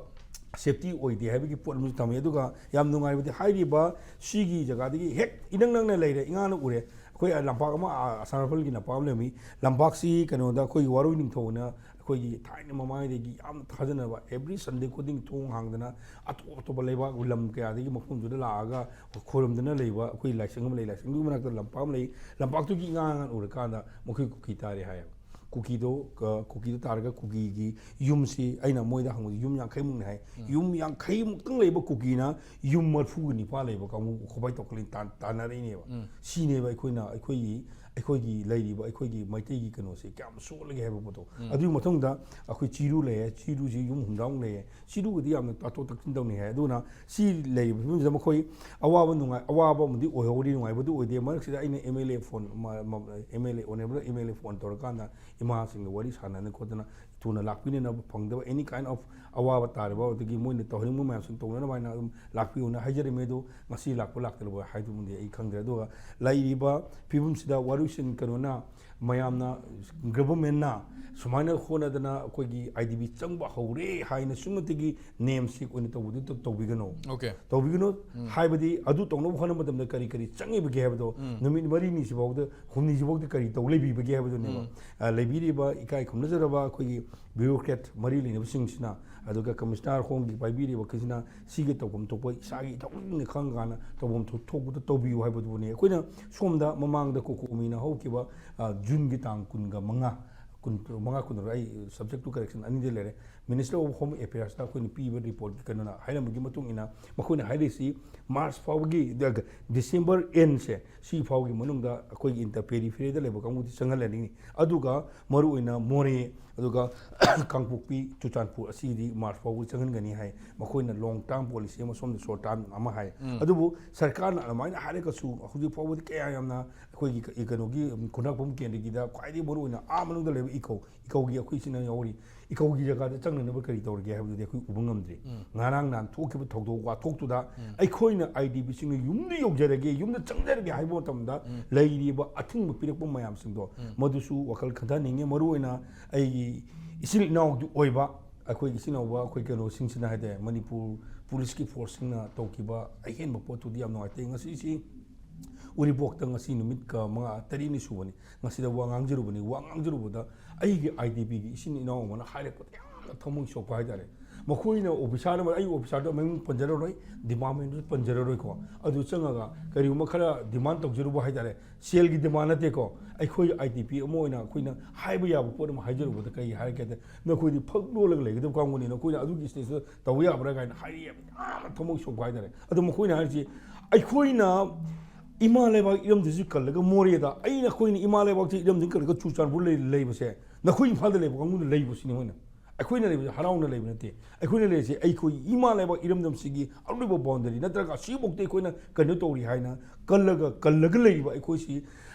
Safety ꯑꯣꯏꯗꯦ ꯍꯥꯏꯕꯒꯤ ꯄꯣꯠ ꯑꯃꯁꯨ ꯊꯝꯃꯤ꯫ ꯑꯗꯨꯒ ꯌꯥꯝ ꯅꯨꯡꯉꯥꯏꯕꯗꯤ ꯍꯥꯏꯔꯤꯕ ꯁꯤꯒꯤ ꯖꯒꯥꯗꯒꯤ ꯍꯦꯛ ꯏꯅꯛ ꯅꯛꯅ ꯂꯩꯔꯦ, ꯏꯉꯥꯅ ꯎꯔꯦ꯫ ꯑꯩꯈꯣꯏ ꯂꯝꯄꯥꯛ ꯑꯃ, ꯑ, ꯑꯁꯥꯝ ꯔꯥꯏꯐꯜꯒꯤ ꯂꯝꯄꯥꯛ ꯑꯃ ꯂꯩꯔꯝꯃꯤ꯫ ꯂꯝꯄꯥꯛꯁꯤ ꯀꯩꯅꯣꯗ ꯑꯩꯈꯣꯏꯒꯤ ꯋꯥꯔꯣꯏ ꯅꯤꯡꯊꯧꯅ ꯑꯩꯈꯣꯏꯒꯤ ꯊꯥꯏꯅ ꯃꯃꯥꯡꯉꯩꯗꯒꯤ ꯌꯥꯝꯅ ꯊꯥꯖꯅꯕ, every Sunday ꯈꯨꯗꯤꯡ ꯊꯣꯡ ꯍꯥꯡꯗꯅ ꯑꯇꯣꯞ ꯑꯇꯣꯞꯄ ꯂꯩꯕꯥꯛ ꯂꯝ ꯀꯌꯥꯗꯒꯤ ꯃꯐꯝꯗꯨꯗ ꯂꯥꯛꯑꯒ ꯈꯣꯏꯔꯝꯗꯨꯅ ꯂꯩꯕ ꯑꯩꯈꯣꯏ ꯂꯥꯏꯁꯪ ꯑꯃ ꯂꯩ꯫ ꯂꯥꯏꯁꯪꯗꯨꯒꯤ ꯃꯅꯥꯛꯇ ꯂꯝꯄꯥꯛ ꯑꯃ ꯂꯩ꯫ ꯂꯝꯄꯥꯛꯇꯨꯒꯤ ꯏꯉꯥ ꯉꯥꯟ ꯎꯔꯀꯥꯟꯗ ꯃꯈꯣꯏ ꯀꯨꯀꯤ ꯇꯥꯔꯦ ꯍꯥꯏꯌꯦꯕ꯫ ꯀꯨꯀꯤꯗꯣ, ꯑ, ꯀꯨꯀꯤꯗꯣ ꯇꯥꯔꯒ ꯀꯨꯀꯤꯒꯤ ꯌꯨꯝꯁꯤ ꯑꯩꯅ ꯃꯣꯏꯗ ꯍꯪꯕꯗ ꯌꯨꯝ ꯌꯥꯡꯈꯩꯃꯨꯛꯅꯤ ꯍꯥꯏ꯫ ꯎꯝ꯫ ꯌꯨꯝ ꯌꯥꯡꯈꯩꯃꯨꯛꯇꯪ ꯂꯩꯕ ꯀꯨꯀꯤꯅ ꯌꯨꯝ ꯃꯔꯤꯐꯨꯒ ꯅꯤꯄꯥꯟ ꯂꯩꯕ ꯀꯥꯡꯕꯨ ꯈꯣꯕꯥꯏ ꯇꯧꯈꯠꯂꯤ ꯇꯥꯟ-, ꯇꯥꯟꯅꯔꯛꯏꯅꯦꯕ꯫ ꯎꯝ꯫ ꯁꯤꯅꯦꯕ ꯑꯩꯈꯣꯏꯅ, ꯑꯩꯈꯣꯏꯒꯤ, ꯑꯩꯈꯣꯏꯒꯤ ꯂꯩꯔꯤꯕ ꯑꯩꯈꯣꯏꯒꯤ ꯃꯩꯇꯩꯒꯤ ꯀꯩꯅꯣꯁꯦ ꯀꯌꯥꯝ ꯁꯣꯜꯂꯒꯦ ꯍꯥꯏꯕ ꯄꯣꯠꯇꯣ꯫ ꯎꯝ꯫ ꯑꯗꯨꯒꯤ ꯃꯊꯪꯗ ꯑꯩꯈꯣꯏ ꯆꯤꯔꯨ ꯂꯩꯌꯦ, ꯆꯤꯔꯨꯁꯤ ꯌꯨꯝ ꯍꯨꯝꯗ꯭ꯔꯥꯃꯨꯛ ꯂꯩꯌꯦ꯫ ꯆꯤꯔꯨꯒꯗꯤ ꯌꯥꯝꯅ ꯇꯥꯊꯣꯛ ꯇꯥꯁꯤꯟ ꯇꯧꯅꯩ ꯍꯥꯏ꯫ ꯑꯗꯨꯅ ꯁꯤ ꯂꯩꯔꯤꯕ ꯐꯤꯕꯝꯁꯤꯗ ꯃꯈꯣꯏ ꯑꯋꯥꯕ ꯅꯨꯡꯉꯥꯏ, ꯑꯋꯥꯕ ꯑꯃꯗꯤ ꯑꯣꯏꯍꯧꯔꯤ, ꯅꯨꯡꯉꯥꯏꯕꯗꯤ ꯑꯣꯏꯗꯦ꯫ ꯃꯔꯛꯁꯤꯗ ꯑꯩꯅ M L A phone, ꯃ-, ꯃ-, M L A, honourable M L A phone ꯇꯧꯔꯀꯥꯟꯗ ꯏꯃꯥꯁꯤꯡꯒ ꯋꯥꯔꯤ ꯁꯥꯟꯅꯗꯅ ꯈꯣꯠꯇꯅ ꯊꯨꯅ ꯂꯥꯛꯄꯤꯅꯅꯕ ꯐꯪꯗꯕ any kind of ꯑꯋꯥꯕ ꯇꯥꯔꯤꯕ ꯑꯗꯒꯤ ꯃꯣꯏꯅ ꯇꯧꯍꯟꯅꯤꯡꯕ ꯃꯌꯥꯝꯁꯤꯡ ꯇꯧꯅꯅꯕ ꯍꯥꯏꯅ ꯑꯗꯨꯝ ꯂꯥꯛꯄꯤꯌꯨꯅ ꯍꯥꯏꯖꯔꯝꯃꯤ꯫ ꯑꯗꯨ ꯉꯁꯤ ꯂꯥꯛꯄ ꯂꯥꯛꯇ꯭ꯔꯕ ꯍꯥꯏꯗꯨꯃꯗꯤ ꯑꯩ ꯈꯪꯗ꯭ꯔꯦ꯫ ꯑꯗꯨꯒ ꯂꯩꯔꯤꯕ ꯐꯤꯕꯝꯁꯤꯗ ꯋꯥꯔꯨꯁꯤꯡ ꯀꯩꯅꯣꯅ ꯃꯌꯥꯝꯅ, governmentꯅ ꯁꯨꯃꯥꯏꯅ ꯍꯣꯠꯅꯗꯅ ꯑꯩꯈꯣꯏꯒꯤ I D P ꯆꯪꯕ ꯍꯧꯔꯦ ꯍꯥꯏꯅ ꯁꯨꯝꯃꯇꯤꯒꯤ ꯅꯦꯝ ꯁꯤꯛ ꯑꯣꯏꯅ ꯇꯧꯕꯗꯨ ꯇꯧ-, ꯇꯧꯕꯤꯒꯅꯨ꯫ Okay. ꯇꯧꯕꯤꯒꯅꯨ ꯎꯝ꯫ ꯍꯥꯏꯕꯗꯤ ꯑꯗꯨ ꯇꯧꯅꯕ ꯍꯣꯠꯅꯕ ꯃꯇꯝꯗ ꯀꯔꯤ ꯀꯔꯤ ꯆꯪꯉꯤꯕꯒꯦ ꯍꯥꯏꯕꯗꯣ ꯎꯝ꯫ ꯅꯨꯃꯤꯠ ꯃꯔꯤꯅꯤꯁꯤꯐꯥꯎꯗ, ꯍꯨꯝꯅꯤꯁꯤꯐꯥꯎꯗ ꯀꯔꯤ ꯇꯧ ꯂꯩꯕꯤꯕꯒꯦ ꯍꯥꯏꯕꯗꯨꯅꯦꯕ꯫ ꯎꯝ꯫ ꯑ, ꯂꯩꯕꯤꯔꯤꯕ ꯏꯀꯥꯏ ꯈꯨꯝꯅꯖꯔꯕ ꯑꯩꯈꯣꯏꯒꯤ bureaucrat ꯃꯔꯤ ꯂꯩꯅꯕꯁꯤꯡꯁꯤꯅ, ꯑꯗꯨꯒ commissioner ꯍꯣꯝꯒꯤ ꯄꯥꯏꯕꯤꯔꯤꯕ ꯑꯩꯈꯣꯏꯁꯤꯅ ꯁꯤꯒꯤ ꯇꯧꯐꯝ ꯊꯣꯛꯄ ꯏꯁꯥꯒꯤ ꯏꯊꯧꯅ ꯈꯪ ꯀꯥꯟꯗ ꯇꯧꯐꯝ ꯊꯣꯛ-, ꯊꯣꯛꯄꯗ ꯇꯧꯕꯤꯌꯨ ꯍꯥꯏꯕꯗꯨꯕꯨꯅꯤ꯫ ꯑꯩꯈꯣꯏꯅ ꯁꯣꯝꯗ ꯃꯃꯥꯡꯗ ꯀꯣꯀꯣꯃꯤꯅ ꯍꯧꯈꯤꯕ, ꯑ, Juneꯒꯤ ꯇꯥꯡ ꯀꯨꯟꯒ ꯃꯉꯥ, ꯀꯨꯟ, ꯃꯉꯥ, ꯀꯨꯟꯇꯔꯨꯛ, ꯑꯩ subject to correction ꯑꯅꯤꯗ ꯂꯩꯔꯦ꯫ Minister of Home Affairsꯇ ꯑꯩꯈꯣꯏꯅ ꯄꯤꯕ reportꯀꯤ ꯀꯩꯅꯣꯅ ꯍꯥꯏꯔꯝꯕꯒꯤ ꯃꯇꯨꯡ ꯏꯟꯅ ꯃꯈꯣꯏꯅ ꯍꯥꯏꯔꯤꯁꯤ March ꯐꯥꯎꯕꯒꯤ, ꯗ-, December endꯁꯦ ꯁꯤ ꯐꯥꯎꯒꯤ ꯃꯅꯨꯡꯗ ꯑꯩꯈꯣꯏꯒꯤ inter peripheryꯗ ꯂꯩꯕ ꯀꯥꯡꯕꯨꯗꯤ ꯆꯪꯍꯜꯂꯅꯤ꯫ ꯑꯗꯨꯒ ꯃꯔꯨꯑꯣꯏꯅ ꯃꯣꯔꯦ, ꯑꯗꯨꯒ ꯀꯥꯡꯄꯣꯛꯄꯤ, ꯆꯨꯔꯆꯥꯟꯄꯨꯔ ꯑꯁꯤꯗꯤ March ꯐꯥꯎꯕ ꯆꯪꯍꯟꯒꯅꯤ ꯍꯥꯏ꯫ ꯃꯈꯣꯏꯅ long term policy ꯑꯃ, ꯁꯣꯝꯗ short term ꯑꯃ ꯍꯥꯏ꯫ ꯎꯝ꯫ ꯑꯗꯨꯕꯨ ꯁꯔꯀꯥꯔꯅ ꯑꯗꯨꯃꯥꯏꯅ ꯍꯥꯏꯔꯒꯁꯨ ꯍꯧꯖꯤꯛ ꯐꯥꯎꯕꯗꯤ ꯀꯌꯥ ꯌꯥꯝꯅ ꯑꯩꯈꯣꯏꯒꯤ ꯀ-, ꯀꯩꯅꯣꯒꯤ ꯈꯨꯟꯗ꯭ꯔꯥꯛꯄꯝ ꯀꯦꯟꯗ꯭ꯔꯒꯤꯗ ꯈ꯭ꯋꯥꯏꯗꯒꯤ ꯃꯔꯨꯑꯣꯏꯅ ꯑꯥ ꯃꯅꯨꯡꯗ ꯂꯩꯕ ꯏꯀꯧ, ꯏꯀꯧꯒꯤ ꯑꯩꯈꯣꯏ ꯏꯆꯤꯟ ꯏꯅꯥꯎ ꯌꯥꯎꯔꯤ꯫ ꯏꯀꯧꯒꯤ ꯖꯒꯥꯗ ꯆꯪꯅꯅꯕ ꯀꯔꯤ ꯇꯧꯔꯒꯦ ꯍꯥꯏꯕꯗꯨꯗꯤ ꯑꯩꯈꯣꯏ ꯎꯕ ꯉꯝꯗ꯭ꯔꯤ꯫ ꯎꯝ꯫ ꯉꯔꯥꯡ ꯅꯍꯥꯟ ꯊꯣꯛꯈꯤꯕ ꯊꯧꯗꯣꯛ ꯋꯥꯊꯣꯛꯇꯨꯗ ꯎꯝ꯫ ꯑꯩꯈꯣꯏꯅ I D Pꯁꯤꯡꯅ ꯌꯨꯝꯗ ꯌꯧꯖꯔꯒꯦ, ꯌꯨꯝꯗ ꯆꯪꯖꯔꯒꯦ ꯍꯥꯏꯕ ꯃꯇꯝꯗ ꯎꯝ꯫ ꯂꯩꯔꯤꯕ ꯑꯊꯤꯡꯕ ꯄꯤꯔꯛꯄ ꯃꯌꯥꯝꯁꯤꯡꯗꯣ ꯎꯝ꯫ ꯃꯗꯨꯁꯨ ꯋꯥꯈꯜ ꯈꯟꯊꯍꯟꯅꯤꯡꯉꯤ꯫ ꯃꯔꯨꯑꯣꯏꯅ ꯑꯩꯒꯤ ꯏꯆꯤꯜ ꯏꯅꯥꯎꯗꯤ ꯑꯣꯏꯕ ꯑꯩꯈꯣꯏ ꯏꯆꯤꯜ ꯏꯅꯥꯎꯕ ꯑꯩꯈꯣꯏ ꯀꯩꯅꯣꯁꯤꯡꯁꯤꯅ ꯍꯥꯏꯇꯥꯔꯦ, ꯃꯅꯤꯄꯨꯔ ꯄꯨꯂꯤꯁꯀꯤ ꯐꯣꯔꯁꯁꯤꯡꯅ ꯇꯧꯈꯤꯕ ꯑꯍꯦꯟꯕ ꯄꯣꯠꯇꯨꯗꯤ ꯌꯥꯝ ꯅꯨꯡꯉꯥꯏꯇꯦ꯫ ꯉꯁꯤꯁꯤ ꯎꯔꯤꯄꯣꯛꯇ ꯉꯁꯤ ꯅꯨꯃꯤꯠ ꯀ ꯃꯉꯥ, ꯇꯔꯦꯠꯅꯤ ꯁꯨꯕꯅꯤ꯫ ꯉꯁꯤꯗ ꯋꯥ ꯉꯥꯡꯖꯔꯨꯕꯅꯤ꯫ ꯋꯥ ꯉꯥꯡꯖꯔꯨꯕꯗ ꯑꯩꯒꯤ I D Pꯒꯤ ꯏꯆꯤꯟ ꯏꯅꯥꯎ ꯑꯃꯅ ꯍꯥꯏꯔꯛꯄꯗ ꯌꯥꯝꯅ ꯊꯃꯣꯏ ꯁꯣꯛꯄ ꯍꯥꯏꯇꯥꯔꯦ꯫ ꯃꯈꯣꯏꯅ ꯑꯣꯐꯤꯁꯥꯔ ꯑꯃ, ꯑꯩ ꯑꯣꯐꯤꯁꯥꯔꯗꯣ ꯃꯃꯤꯡ ꯄꯟꯖꯔꯔꯣꯏ, ꯗꯤꯄꯥꯔꯠꯃꯦꯟꯗꯨꯁꯨ ꯄꯟꯖꯔꯔꯣꯏꯀꯣ, ꯑꯗꯨ ꯆꯪꯉꯒ ꯀꯔꯤꯒꯨꯝꯕ ꯈꯔ ꯗꯤꯃꯥꯟ ꯇꯧꯖꯔꯨꯕ ꯍꯥꯏꯇꯥꯔꯦ, ꯁꯦꯜꯒꯤ ꯗꯤꯃꯥꯟ ꯅꯠꯇꯦꯀꯣ, ꯑꯩꯈꯣꯏ ꯑꯥꯏ ꯇꯤ ꯄꯤ ꯑꯃ ꯑꯣꯏꯅ ꯑꯩꯈꯣꯏꯅ ꯍꯥꯏꯕ ꯌꯥꯕ ꯄꯣꯠ ꯑꯃ ꯍꯥꯏꯖꯔꯨꯕꯗ ꯀꯔꯤ ꯍꯥꯏꯔꯒꯦꯗ, ꯅꯈꯣꯏꯗꯤ ꯐꯛ ꯂꯣꯜꯂꯒ ꯂꯩꯒꯗꯕ ꯀꯥꯡꯕꯨꯅꯤ, ꯅꯈꯣꯏꯅ ꯑꯗꯨꯒꯤ ꯁ꯭ꯇꯦꯖꯇꯨꯗ ꯇꯧꯕ ꯌꯥꯕ꯭ꯔꯥ ꯀꯥꯏꯅ ꯍꯥꯏꯔꯤ, ꯌꯥꯝꯅ ꯊꯃꯣꯏ ꯁꯣꯛꯄ ꯍꯥꯏꯇꯥꯔꯦ꯫ ꯑꯗꯣ ꯃꯈꯣꯏꯅ ꯍꯥꯏꯔꯤꯁꯤ, ꯑꯩꯈꯣꯏꯅ ꯏꯃꯥ ꯂꯩꯕꯥꯛ ꯏꯔꯝꯗꯝꯁꯤ ꯀꯜꯂꯒ ꯃꯣꯔꯦꯗ, ꯑꯩꯅ, ꯑꯩꯈꯣꯏꯅ ꯏꯃꯥ ꯂꯩꯕꯥꯛꯁꯤ ꯏꯔꯝꯗꯝ ꯀꯜꯂꯒ ꯆꯨꯔꯆꯥꯟꯄꯨꯔ ꯂꯩ-, ꯂꯩꯕꯁꯦ, ꯅꯈꯣꯏ ꯏꯝꯐꯥꯜꯗ ꯂꯩꯕ ꯀꯥꯡꯕꯨꯅ ꯂꯩꯕꯁꯤꯅꯤ ꯃꯣꯏꯅ꯫ ꯑꯩꯈꯣꯏꯅ ꯂꯩꯕꯁꯦ ꯍꯔꯥꯎꯅ ꯂꯩꯕ ꯅꯠꯇꯦ꯫ ꯑꯩꯈꯣꯏꯅ ꯂꯩꯔꯤꯁꯦ ꯑꯩꯈꯣꯏ ꯏꯃꯥ ꯂꯩꯕꯥꯛ ꯏꯔꯝꯗꯝꯁꯤꯒꯤ ꯑꯔꯣꯏꯕ ꯕꯥꯎꯟꯗꯔꯤ ꯅꯠꯇ꯭ꯔꯒ ꯑꯁꯤꯐꯥꯎꯗ ꯑꯩꯈꯣꯏꯅ ꯀꯩꯅꯣ ꯇꯧꯔꯤ ꯍꯥꯏꯅ ꯀꯜꯂꯒ, ꯀꯜꯂꯒ ꯂꯩꯔꯤꯕ ꯑꯩꯈꯣꯏꯁꯤ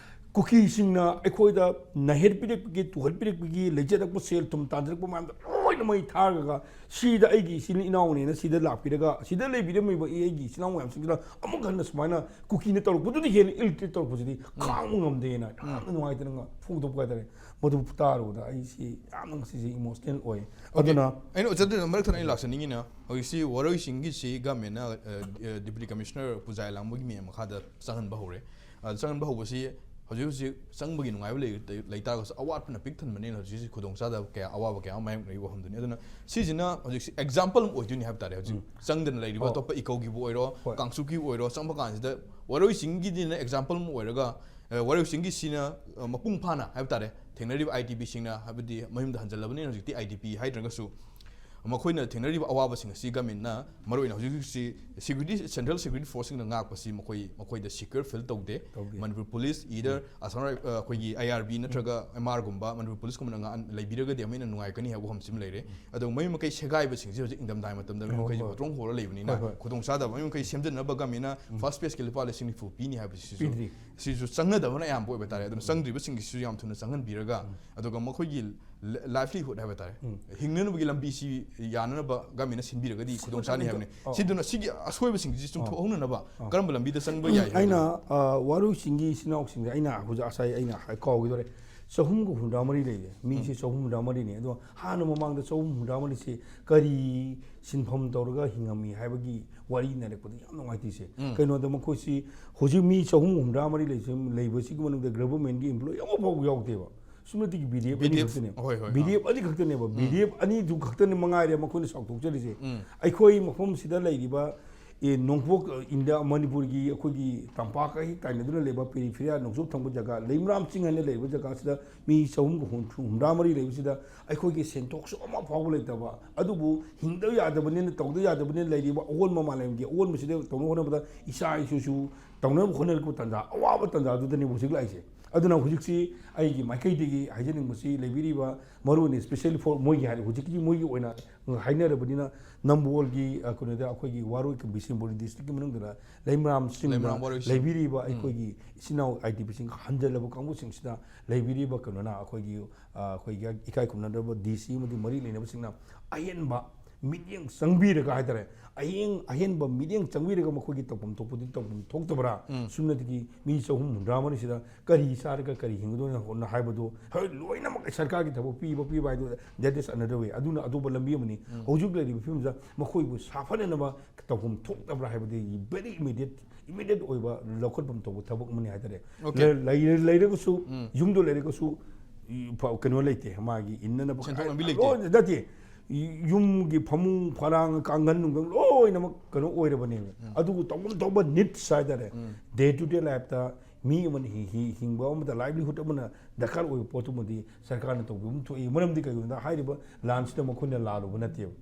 ꯀꯨꯀꯤꯁꯤꯡꯅ ꯑꯩꯈꯣꯏꯗ ꯅꯩꯍꯠꯄꯤꯔꯛꯄꯒꯤ, ꯇꯨꯍꯠꯄꯤꯔꯛꯄꯒꯤ, ꯂꯩꯖꯔꯛꯄ ꯁꯦꯜ ꯊꯨꯝ ꯇꯥꯟꯖꯔꯛꯄ ꯃꯌꯥꯝꯗꯣ ꯂꯣꯏꯅ ꯃꯩ ꯊꯥꯔꯒ, ꯁꯤꯗ ꯑꯩꯒꯤ ꯏꯆꯤꯜ ꯏꯅꯥꯎꯅꯦꯅ ꯁꯤꯗ ꯂꯥꯛꯄꯤꯔꯒ, ꯁꯤꯗ ꯂꯩꯕꯤꯔꯝꯃꯤꯕ ꯑꯩꯒꯤ ꯏꯆꯤꯜ ꯏꯅꯥꯎ ꯃꯌꯥꯝꯁꯤꯡꯁꯤꯅ ꯑꯃꯨꯛ ꯍꯟꯅ ꯁꯨꯃꯥꯏꯅ ꯀꯨꯀꯤꯅ ꯇꯧꯔꯛꯄꯗꯨꯗꯤ ꯍꯦꯟꯅ ꯏꯜ ꯇ꯭ꯔꯤꯠ ꯇꯧꯔꯛꯄꯁꯤꯗꯤ ꯈꯥꯡꯕ ꯉꯝꯗꯦꯅ ꯌꯥꯝꯅ ꯅꯨꯡꯉꯥꯏꯇꯅ ꯐꯣꯡꯗꯣꯛꯄ ꯍꯥꯏꯇꯥꯔꯦ꯫ ꯃꯗꯨ ꯇꯥꯔꯨꯕꯗ ꯑꯩꯁꯤ ꯌꯥꯝꯅ ꯉꯁꯤꯁꯦ ꯏꯃꯣꯁꯅꯦꯜ ꯑꯣꯏ꯫ ꯑꯗꯨꯅ ꯑꯩꯅ ꯑꯣꯖꯥꯗ ꯃꯔꯛ ꯊꯠꯅ ꯑꯩ ꯂꯥꯛꯆꯅꯤꯡꯉꯤꯅ, ꯍꯧꯖꯤꯛꯁꯤ ꯋꯥꯔꯣꯏ ꯆꯤꯡꯒꯤꯁꯤ ꯒꯃꯦꯟꯅ, ꯑ, ꯑ, ꯗꯤꯄꯨꯇꯤ ꯀꯃꯤꯁꯅꯔ ꯄꯨꯖꯥ ꯂꯥꯡꯕꯒꯤ ꯃꯤ ꯃꯈꯥꯗ ꯆꯪꯍꯟꯕ ꯍꯧꯔꯦ꯫ ꯑ, ꯆꯪꯍꯟꯕ ꯍꯧꯕꯁꯤ ꯍꯧꯖꯤꯛ ꯍꯧꯖꯤꯛ ꯆꯪꯕꯒꯤ ꯅꯨꯡꯉꯥꯏꯕ ꯂꯩ-, ꯂꯩ ꯇꯥꯔꯒꯁꯨ ꯑꯋꯥꯠꯄꯅ ꯄꯤꯛ ꯊꯟꯕꯅꯤꯅ ꯍꯧꯖꯤꯛ ꯍꯧꯖꯤꯛ ꯈꯨꯗꯣꯡꯆꯥꯗꯕ ꯀꯌꯥ, ꯑꯋꯥꯕ ꯀꯌꯥ ꯑꯃ ꯃꯥꯌꯣꯛꯅꯔꯤꯕ ꯋꯥꯐꯝꯗꯨꯅꯤ꯫ ꯑꯗꯨꯅ ꯁꯤꯁꯤꯅ ꯍꯧꯖꯤꯛꯁꯤ ꯑꯦꯛꯖꯥꯝꯄꯜ ꯑꯃ ꯑꯣꯏꯗꯣꯏꯅꯤ ꯍꯥꯏꯕ ꯇꯥꯔꯦ꯫ ꯍꯧꯖꯤꯛ ꯆꯪꯗꯅ ꯂꯩꯔꯤꯕ ꯑꯇꯣꯞꯄ ꯏꯀꯧꯒꯤꯕꯨ ꯑꯣꯏꯔꯣ, ꯍꯣꯏ꯫ ꯀꯥꯡꯆꯨꯞꯀꯤꯕꯨ ꯑꯣꯏꯔꯣ, ꯆꯪꯕ ꯀꯥꯟꯁꯤꯗ ꯋꯥꯔꯣꯏ ꯆꯤꯡꯒꯤꯗꯤꯅ ꯑꯦꯛꯖꯥꯝꯄꯜ ꯑꯃ ꯑꯣꯏꯔꯒ, ꯑ, ꯋꯥꯔꯣꯏ ꯆꯤꯡꯒꯤꯁꯤꯅ, ꯑ, ꯃꯄꯨꯡ ꯐꯥꯅ ꯍꯥꯏꯕ ꯇꯥꯔꯦ, ꯊꯦꯡꯅꯔꯤꯕ ꯑꯥꯏ ꯇꯤ ꯄꯤꯁꯤꯡꯅ, ꯍꯥꯏꯕꯗꯤ ꯃꯌꯨꯝꯗ ꯍꯟꯖꯜꯂꯕꯅꯤꯅ ꯍꯧꯖꯤꯛꯇꯤ ꯑꯥꯏ ꯇꯤ ꯄꯤ ꯍꯥꯏꯗ꯭ꯔꯒꯁꯨ, ꯃꯈꯣꯏꯅ ꯊꯦꯡꯅꯔꯤꯕ ꯑꯋꯥꯕꯁꯤꯡ ꯑꯁꯤ ꯒꯃꯦꯟꯅ ꯃꯔꯨꯑꯣꯏꯅ ꯍꯧꯖꯤꯛ ꯍꯧꯖꯤꯛꯁꯤ ꯁꯦꯀ꯭ꯌꯨꯔꯤꯇꯤ, ꯁꯦꯟꯇ꯭ꯔꯦꯜ ꯁꯦꯀ꯭ꯌꯨꯔꯤꯇꯤ ꯐꯣꯔꯁꯁꯤꯡꯅ ꯉꯥꯛꯄꯁꯤ ꯃꯈꯣꯏ, ꯃꯈꯣꯏꯗ ꯁꯦꯀ꯭ꯌꯨꯔ ꯐꯤꯜ ꯇꯧꯗꯦ꯫ ꯇꯧꯗꯦ꯫ ꯃꯅꯤꯄꯨꯔ ꯄꯨꯂꯤꯁ, ꯏꯗꯔ ꯑꯁꯥꯝ ꯔꯥꯏ-, ꯑ, ꯑꯩꯈꯣꯏꯒꯤ ꯑꯥꯏ ꯑꯥꯔ ꯕꯤ ꯅꯠꯇ꯭ꯔꯒ ꯑꯦꯝ ꯑꯥꯔꯒꯨꯝꯕ ꯃꯅꯤꯄꯨꯔ ꯄꯨꯂꯤꯁꯀꯨꯝꯕꯅ ꯉꯥꯛꯍꯟ-, ꯂꯩꯕꯤꯔꯒꯗꯤ ꯑꯃꯨꯛ ꯍꯦꯟꯅ ꯅꯨꯡꯉꯥꯏꯒꯅꯤ ꯍꯥꯏꯕ ꯋꯥꯐꯝꯁꯤ ꯑꯃ ꯂꯩꯔꯦ꯫ ꯑꯗꯨꯒ ꯃꯌꯨꯝ ꯃꯀꯩ ꯁꯦꯒꯥꯏꯕꯁꯤꯡꯁꯤ ꯍꯧꯖꯤꯛ ꯏꯪꯊꯝꯊꯥꯒꯤ ꯃꯇꯝꯗ ꯃꯌꯨꯝ ꯍꯣꯏ, ꯃꯀꯩꯁꯤ ꯍꯣꯏ꯫ ꯍꯣꯇ꯭ꯔꯣꯡ ꯍꯣꯔ ꯂꯩꯕꯅꯤꯅ ꯍꯣꯏ, ꯍꯣꯏ꯫ ꯈꯨꯗꯣꯡꯆꯥꯗꯕ ꯃꯌꯨꯝ ꯃꯀꯩ ꯁꯦꯝꯖꯤꯟꯅꯕ ꯒꯃꯦꯟꯅ ꯐꯥꯔꯁ ꯐꯦꯁꯀꯤ ꯂꯨꯄꯥ ꯂꯤꯁꯤꯡ ꯅꯤꯐꯨ ꯄꯤꯅꯤ ꯍꯥꯏꯕꯁꯤꯁꯨ ꯄꯤꯗ꯭ꯔꯤ꯫ ꯁꯤꯁꯨ ꯆꯪꯅꯗꯕꯅ ꯑꯌꯥꯝꯕ ꯑꯣꯏꯕ ꯇꯥꯔꯦ꯫ ꯑꯗꯨꯅ ꯆꯪꯗ꯭ꯔꯤꯕꯁꯤꯡꯒꯤꯁꯤꯁꯨ ꯌꯥꯝ ꯊꯨꯅ ꯆꯪꯍꯟꯕꯤꯔꯒ, ꯑꯗꯨꯒ ꯃꯈꯣꯏꯒꯤ ꯂ-, ꯂꯥꯏꯚꯂꯤꯍꯨꯗ ꯍꯥꯏꯕ ꯇꯥꯔꯦ, ꯍꯤꯡꯅꯅꯕꯒꯤ ꯂꯝꯕꯤꯁꯤ ꯌꯥꯅꯅꯕ ꯒꯃꯦꯟꯅ ꯁꯤꯟꯕꯤꯔꯒꯗꯤ ꯈꯨꯗꯣꯡ ꯆꯥꯅꯤ ꯍꯥꯏꯕꯅꯤ꯫ ꯑꯧ꯫ ꯁꯤꯗꯨꯅ ꯁꯤꯒꯤ ꯑꯁꯣꯏꯕꯁꯤꯡꯁꯤ ꯆꯨꯝꯊꯣꯛꯍꯧꯅꯅꯕ ꯀꯔꯝꯕ ꯂꯝꯕꯤꯗ ꯆꯪꯕ ꯌꯥꯏ ꯍꯥꯏꯕꯗꯨ? ꯑꯩꯅ, ꯑ, ꯋꯥꯔꯣꯏ ꯆꯤꯡꯒꯤ ꯏꯆꯤꯟ ꯏꯅꯥꯎꯁꯤꯡꯗ ꯑꯩꯅ ꯍꯧꯖꯤꯛ ꯉꯁꯥꯏ ꯑꯩꯅ ꯍꯥꯏ-, ꯀꯥꯎꯈꯤꯗꯣꯔꯦ꯫ ꯆꯍꯨꯝꯒ ꯍꯨꯝꯗ꯭ꯔꯥ ꯃꯔꯤ ꯂꯩꯔꯦ꯫ ꯃꯤꯁꯦ ꯆꯍꯨꯝ ꯍꯨꯝꯗ꯭ꯔꯥ ꯃꯔꯤꯅꯤ꯫ ꯑꯗꯣ ꯍꯥꯟꯅ ꯃꯃꯥꯡꯗ ꯆꯍꯨꯝ ꯍꯨꯝꯗ꯭ꯔꯥ ꯃꯔꯤꯁꯦ ꯀꯔꯤ ꯁꯤꯟꯐꯝ ꯇꯧꯔꯒ ꯍꯤꯡꯉꯝꯃꯤ ꯍꯥꯏꯕꯒꯤ ꯋꯥꯔꯤ ꯅꯩꯔꯛꯄꯗ ꯌꯥꯝ ꯅꯨꯡꯉꯥꯏꯇꯦ ꯏꯆꯦ꯫ ꯀꯩꯅꯣꯗ ꯃꯈꯣꯏꯁꯤ ꯍꯧꯖꯤꯛ ꯃꯤ ꯆꯍꯨꯝ ꯍꯨꯝꯗ꯭ꯔꯥ ꯃꯔꯤ ꯂꯩꯁꯤ-, ꯂꯩꯕꯁꯤꯒꯤ ꯃꯅꯨꯡꯗ ꯒꯚꯔꯟꯃꯦꯟꯠꯀꯤ ꯏꯝꯄ꯭ꯂꯣꯌꯤ ꯑꯃꯐꯥꯎ ꯌꯥꯎꯗꯦꯕ꯫ ꯁꯨꯞꯅꯇꯒꯤ ꯕꯤ ꯗꯤ ꯑꯦꯐ ꯑꯅꯤ ꯕꯤ ꯗꯤ ꯑꯦꯐ, ꯈꯛꯇꯅꯦꯕ ꯍꯣꯏ, ꯍꯣꯏ, ꯕꯤ ꯗꯤ ꯑꯥ꯫ ꯑꯦꯐ ꯑꯅꯤ ꯈꯛꯇꯅꯦꯕ ꯕꯤ ꯗꯤ ꯑꯦꯐ ꯑꯅꯤꯗꯨ ꯈꯛꯇꯅꯤ ꯃꯉꯥꯏꯔꯦ ꯃꯈꯣꯏꯅ ꯆꯥꯎꯊꯣꯛꯆꯔꯤꯁꯦ꯫ ꯎꯝ꯫ ꯑꯩꯈꯣꯏ ꯃꯐꯝꯁꯤꯗ ꯂꯩꯔꯤꯕ ꯑꯦ, ꯅꯣꯡꯄꯣꯛ ꯏꯟꯗꯤꯌꯥ ꯃꯅꯤꯄꯨꯔꯒꯤ ꯑꯩꯈꯣꯏꯒꯤ ꯇꯝꯄꯥꯛꯀ ꯍꯦꯛ ꯇꯥꯏꯅꯗꯨꯅ ꯂꯩꯕ ꯄꯦꯔꯤꯐꯦꯔꯤꯌꯥ ꯅꯣꯡꯆꯨꯞ ꯊꯪꯕ ꯖꯒꯥ ꯂꯩꯃꯔꯥꯝ ꯆꯤꯡ ꯍꯥꯏꯅ ꯂꯩꯔꯤꯕ ꯖꯒꯥꯁꯤꯗ ꯃꯤ ꯆꯍꯨꯝꯒ ꯍꯨꯝꯐꯨ ꯍꯨꯝꯗ꯭ꯔꯥ ꯃꯔꯤ ꯂꯩꯕꯁꯤꯗ ꯑꯩꯈꯣꯏꯒꯤ ꯁꯦꯟꯊꯣꯛꯁꯨ ꯑꯃ ꯐꯥꯎꯕ ꯂꯩꯇꯕ, ꯑꯗꯨꯕꯨ ꯍꯤꯡꯗꯕ ꯌꯥꯗꯕꯅꯤꯅ ꯇꯧꯗꯕ ꯌꯥꯗꯕꯅꯤꯅ ꯂꯩꯔꯤꯕ ꯑꯑꯣꯟꯕ ꯃꯥꯂꯦꯝꯒꯤ ꯑꯑꯣꯟꯕꯁꯤꯗ ꯇꯧꯅꯕ ꯍꯣꯠꯅꯕꯗ ꯏꯆꯥ ꯏꯁꯨꯁꯨ ꯇꯧꯅꯕ ꯍꯣꯠꯅꯔꯛꯄ ꯇꯥꯟꯖꯥ, ꯑꯋꯥꯕ ꯇꯥꯟꯖꯥꯗꯨꯗꯅꯦꯕ ꯍꯧꯖꯤꯛ ꯂꯥꯛꯏꯁꯦ꯫ ꯑꯗꯨꯅ ꯍꯧꯖꯤꯛꯁꯤ ꯑꯩꯒꯤ ꯃꯥꯏꯀꯩꯗꯒꯤ ꯍꯥꯏꯖꯅꯤꯡꯕꯁꯤ ꯂꯩꯕꯤꯔꯤꯕ ꯃꯔꯨ ꯑꯣꯏꯅ especially for ꯃꯣꯏꯒꯤ ꯍꯥꯏꯔꯦ ꯍꯧꯖꯤꯛꯀꯤ ꯃꯣꯏꯒꯤ ꯑꯣꯏꯅ ꯍꯥꯏꯅꯔꯕꯅꯤꯅ ꯅꯝꯕꯣꯜꯒꯤ ꯑ, ꯀꯩꯅꯣꯗ ꯑꯩꯈꯣꯏꯒꯤ ꯋꯥꯔꯣꯏ ꯕꯤꯁꯦꯝꯄꯨꯔ ꯗꯤꯁꯇ꯭ꯔꯤꯛꯀꯤ ꯃꯅꯨꯡꯗ ꯂꯩꯃꯔꯥꯝ ꯆꯤꯡꯗ ꯂꯩꯃꯔꯥꯝ ꯋꯥꯔꯣꯏꯁꯤꯡ꯫ ꯂꯩꯕꯤꯔꯤꯕ ꯑꯩꯈꯣꯏꯒꯤ ꯏꯆꯤꯟ ꯏꯅꯥꯎ ꯑꯥꯏ ꯗꯤ ꯄꯤꯁꯤꯡ ꯍꯟꯖꯜꯂꯕ ꯀꯥꯡꯕꯨꯁꯤꯡꯁꯤꯗ ꯂꯩꯕꯤꯔꯤꯕ ꯀꯩꯅꯣꯅ ꯑꯩꯈꯣꯏꯒꯤ ꯑ, ꯑꯩꯈꯣꯏꯒꯤ ꯏꯀꯥꯏ ꯈꯨꯝꯅꯗꯕ ꯗꯤ ꯁꯤ ꯑꯃꯗꯤ ꯃꯔꯤ ꯂꯩꯅꯕꯁꯤꯡꯅ ꯑꯍꯦꯟꯕ ꯃꯤꯠꯌꯦꯡ ꯆꯪꯕꯤꯔꯒ ꯍꯥꯏꯇꯥꯔꯦ, ꯑꯍꯦꯡ ꯑꯍꯦꯟꯕ ꯃꯤꯠꯌꯦꯡ ꯆꯪꯕꯤꯔꯒ ꯃꯈꯣꯏꯒꯤ ꯇꯧꯐꯝ ꯊꯣꯛꯄꯗꯤ ꯇꯧꯐꯝ ꯊꯣꯛꯇꯕ꯭ꯔꯥ? ꯁꯨꯞꯅꯇꯒꯤ ꯃꯤ ꯆꯍꯨꯝ ꯍꯨꯝꯗ꯭ꯔꯥ ꯃꯔꯤꯁꯤꯗ ꯀꯔꯤ ꯆꯥꯔꯒ ꯀꯔꯤ ꯍꯤꯡꯒꯗꯣꯏꯅꯣ ꯍꯥꯏꯕꯗꯨ, ꯍꯣꯏ, ꯂꯣꯏꯅꯃꯛ ꯁꯔꯀꯥꯔꯒꯤ ꯊꯕꯛ ꯄꯤꯕ ꯄꯤꯕ ꯍꯥꯏꯗꯨ that is another way, ꯑꯗꯨꯅ ꯑꯇꯣꯞꯄ ꯂꯝꯕꯤ ꯑꯃꯅꯤ꯫ ꯍꯧꯖꯤꯛ ꯂꯩꯔꯤꯕ ꯐꯤꯕꯝꯁꯤꯗ ꯃꯈꯣꯏꯕꯨ ꯁꯥꯐꯅꯅꯕ ꯇꯧꯐꯝ ꯊꯣꯛꯇꯕ꯭ꯔꯥ ꯍꯥꯏꯕꯗꯤ very immediate immediate ꯑꯣꯏꯕ ꯂꯧꯈꯠꯐꯝ ꯊꯣꯛꯄ ꯊꯕꯛ ꯑꯃꯅꯤ ꯍꯥꯏꯇꯥꯔꯦ꯫ Okay. ꯂꯩ- ꯂꯩꯔꯒꯁꯨ ꯌꯨꯝꯗꯣ ꯂꯩꯔꯒꯁꯨ ꯏ- ꯐ- ꯀꯩꯅꯣ ꯂꯩꯇꯦ, ꯃꯥꯒꯤ ꯏꯟꯅꯅꯕ ꯁꯦꯟꯊꯣꯛ ꯂꯝꯕꯤ ꯂꯣꯏ- ꯂꯩꯇꯦ꯫ ꯅꯠꯇꯦ꯫ ꯌꯨꯝꯒꯤ ꯐꯃꯨꯡ ꯐꯔꯥꯡ ꯀꯥꯡꯒꯟ ꯅꯨꯡꯒꯟ ꯂꯣꯏꯅꯃꯛ ꯀꯩꯅꯣ ꯑꯣꯏꯔꯕꯅꯦꯕ꯫ ꯑꯗꯨꯕꯨ ꯇꯧꯐꯝ ꯊꯣꯛꯄ needs ꯍꯥꯏꯇꯥꯔꯦ, day to day lifeꯇ ꯃꯤ ꯑꯃꯅ ꯍꯤ- ꯍꯤ- ꯍꯤꯡꯕ ꯑꯃꯗ livelihood ꯑꯃꯅ ꯗꯔꯀꯥꯔ ꯑꯣꯏꯕ ꯄꯣꯠꯇꯨꯃꯗꯤ ꯁꯔꯀꯥꯔꯅ ꯇꯧꯕꯤꯐꯝ ꯊꯣꯛꯏ꯫ ꯃꯔꯝꯗꯤ ꯀꯩꯒꯤꯅꯣꯗ ꯍꯥꯏꯔꯤꯕ ꯂꯥꯟꯁꯤꯗ ꯃꯈꯣꯏꯅ ꯂꯥꯜꯂꯨꯕ ꯅꯠꯇꯦꯕ꯫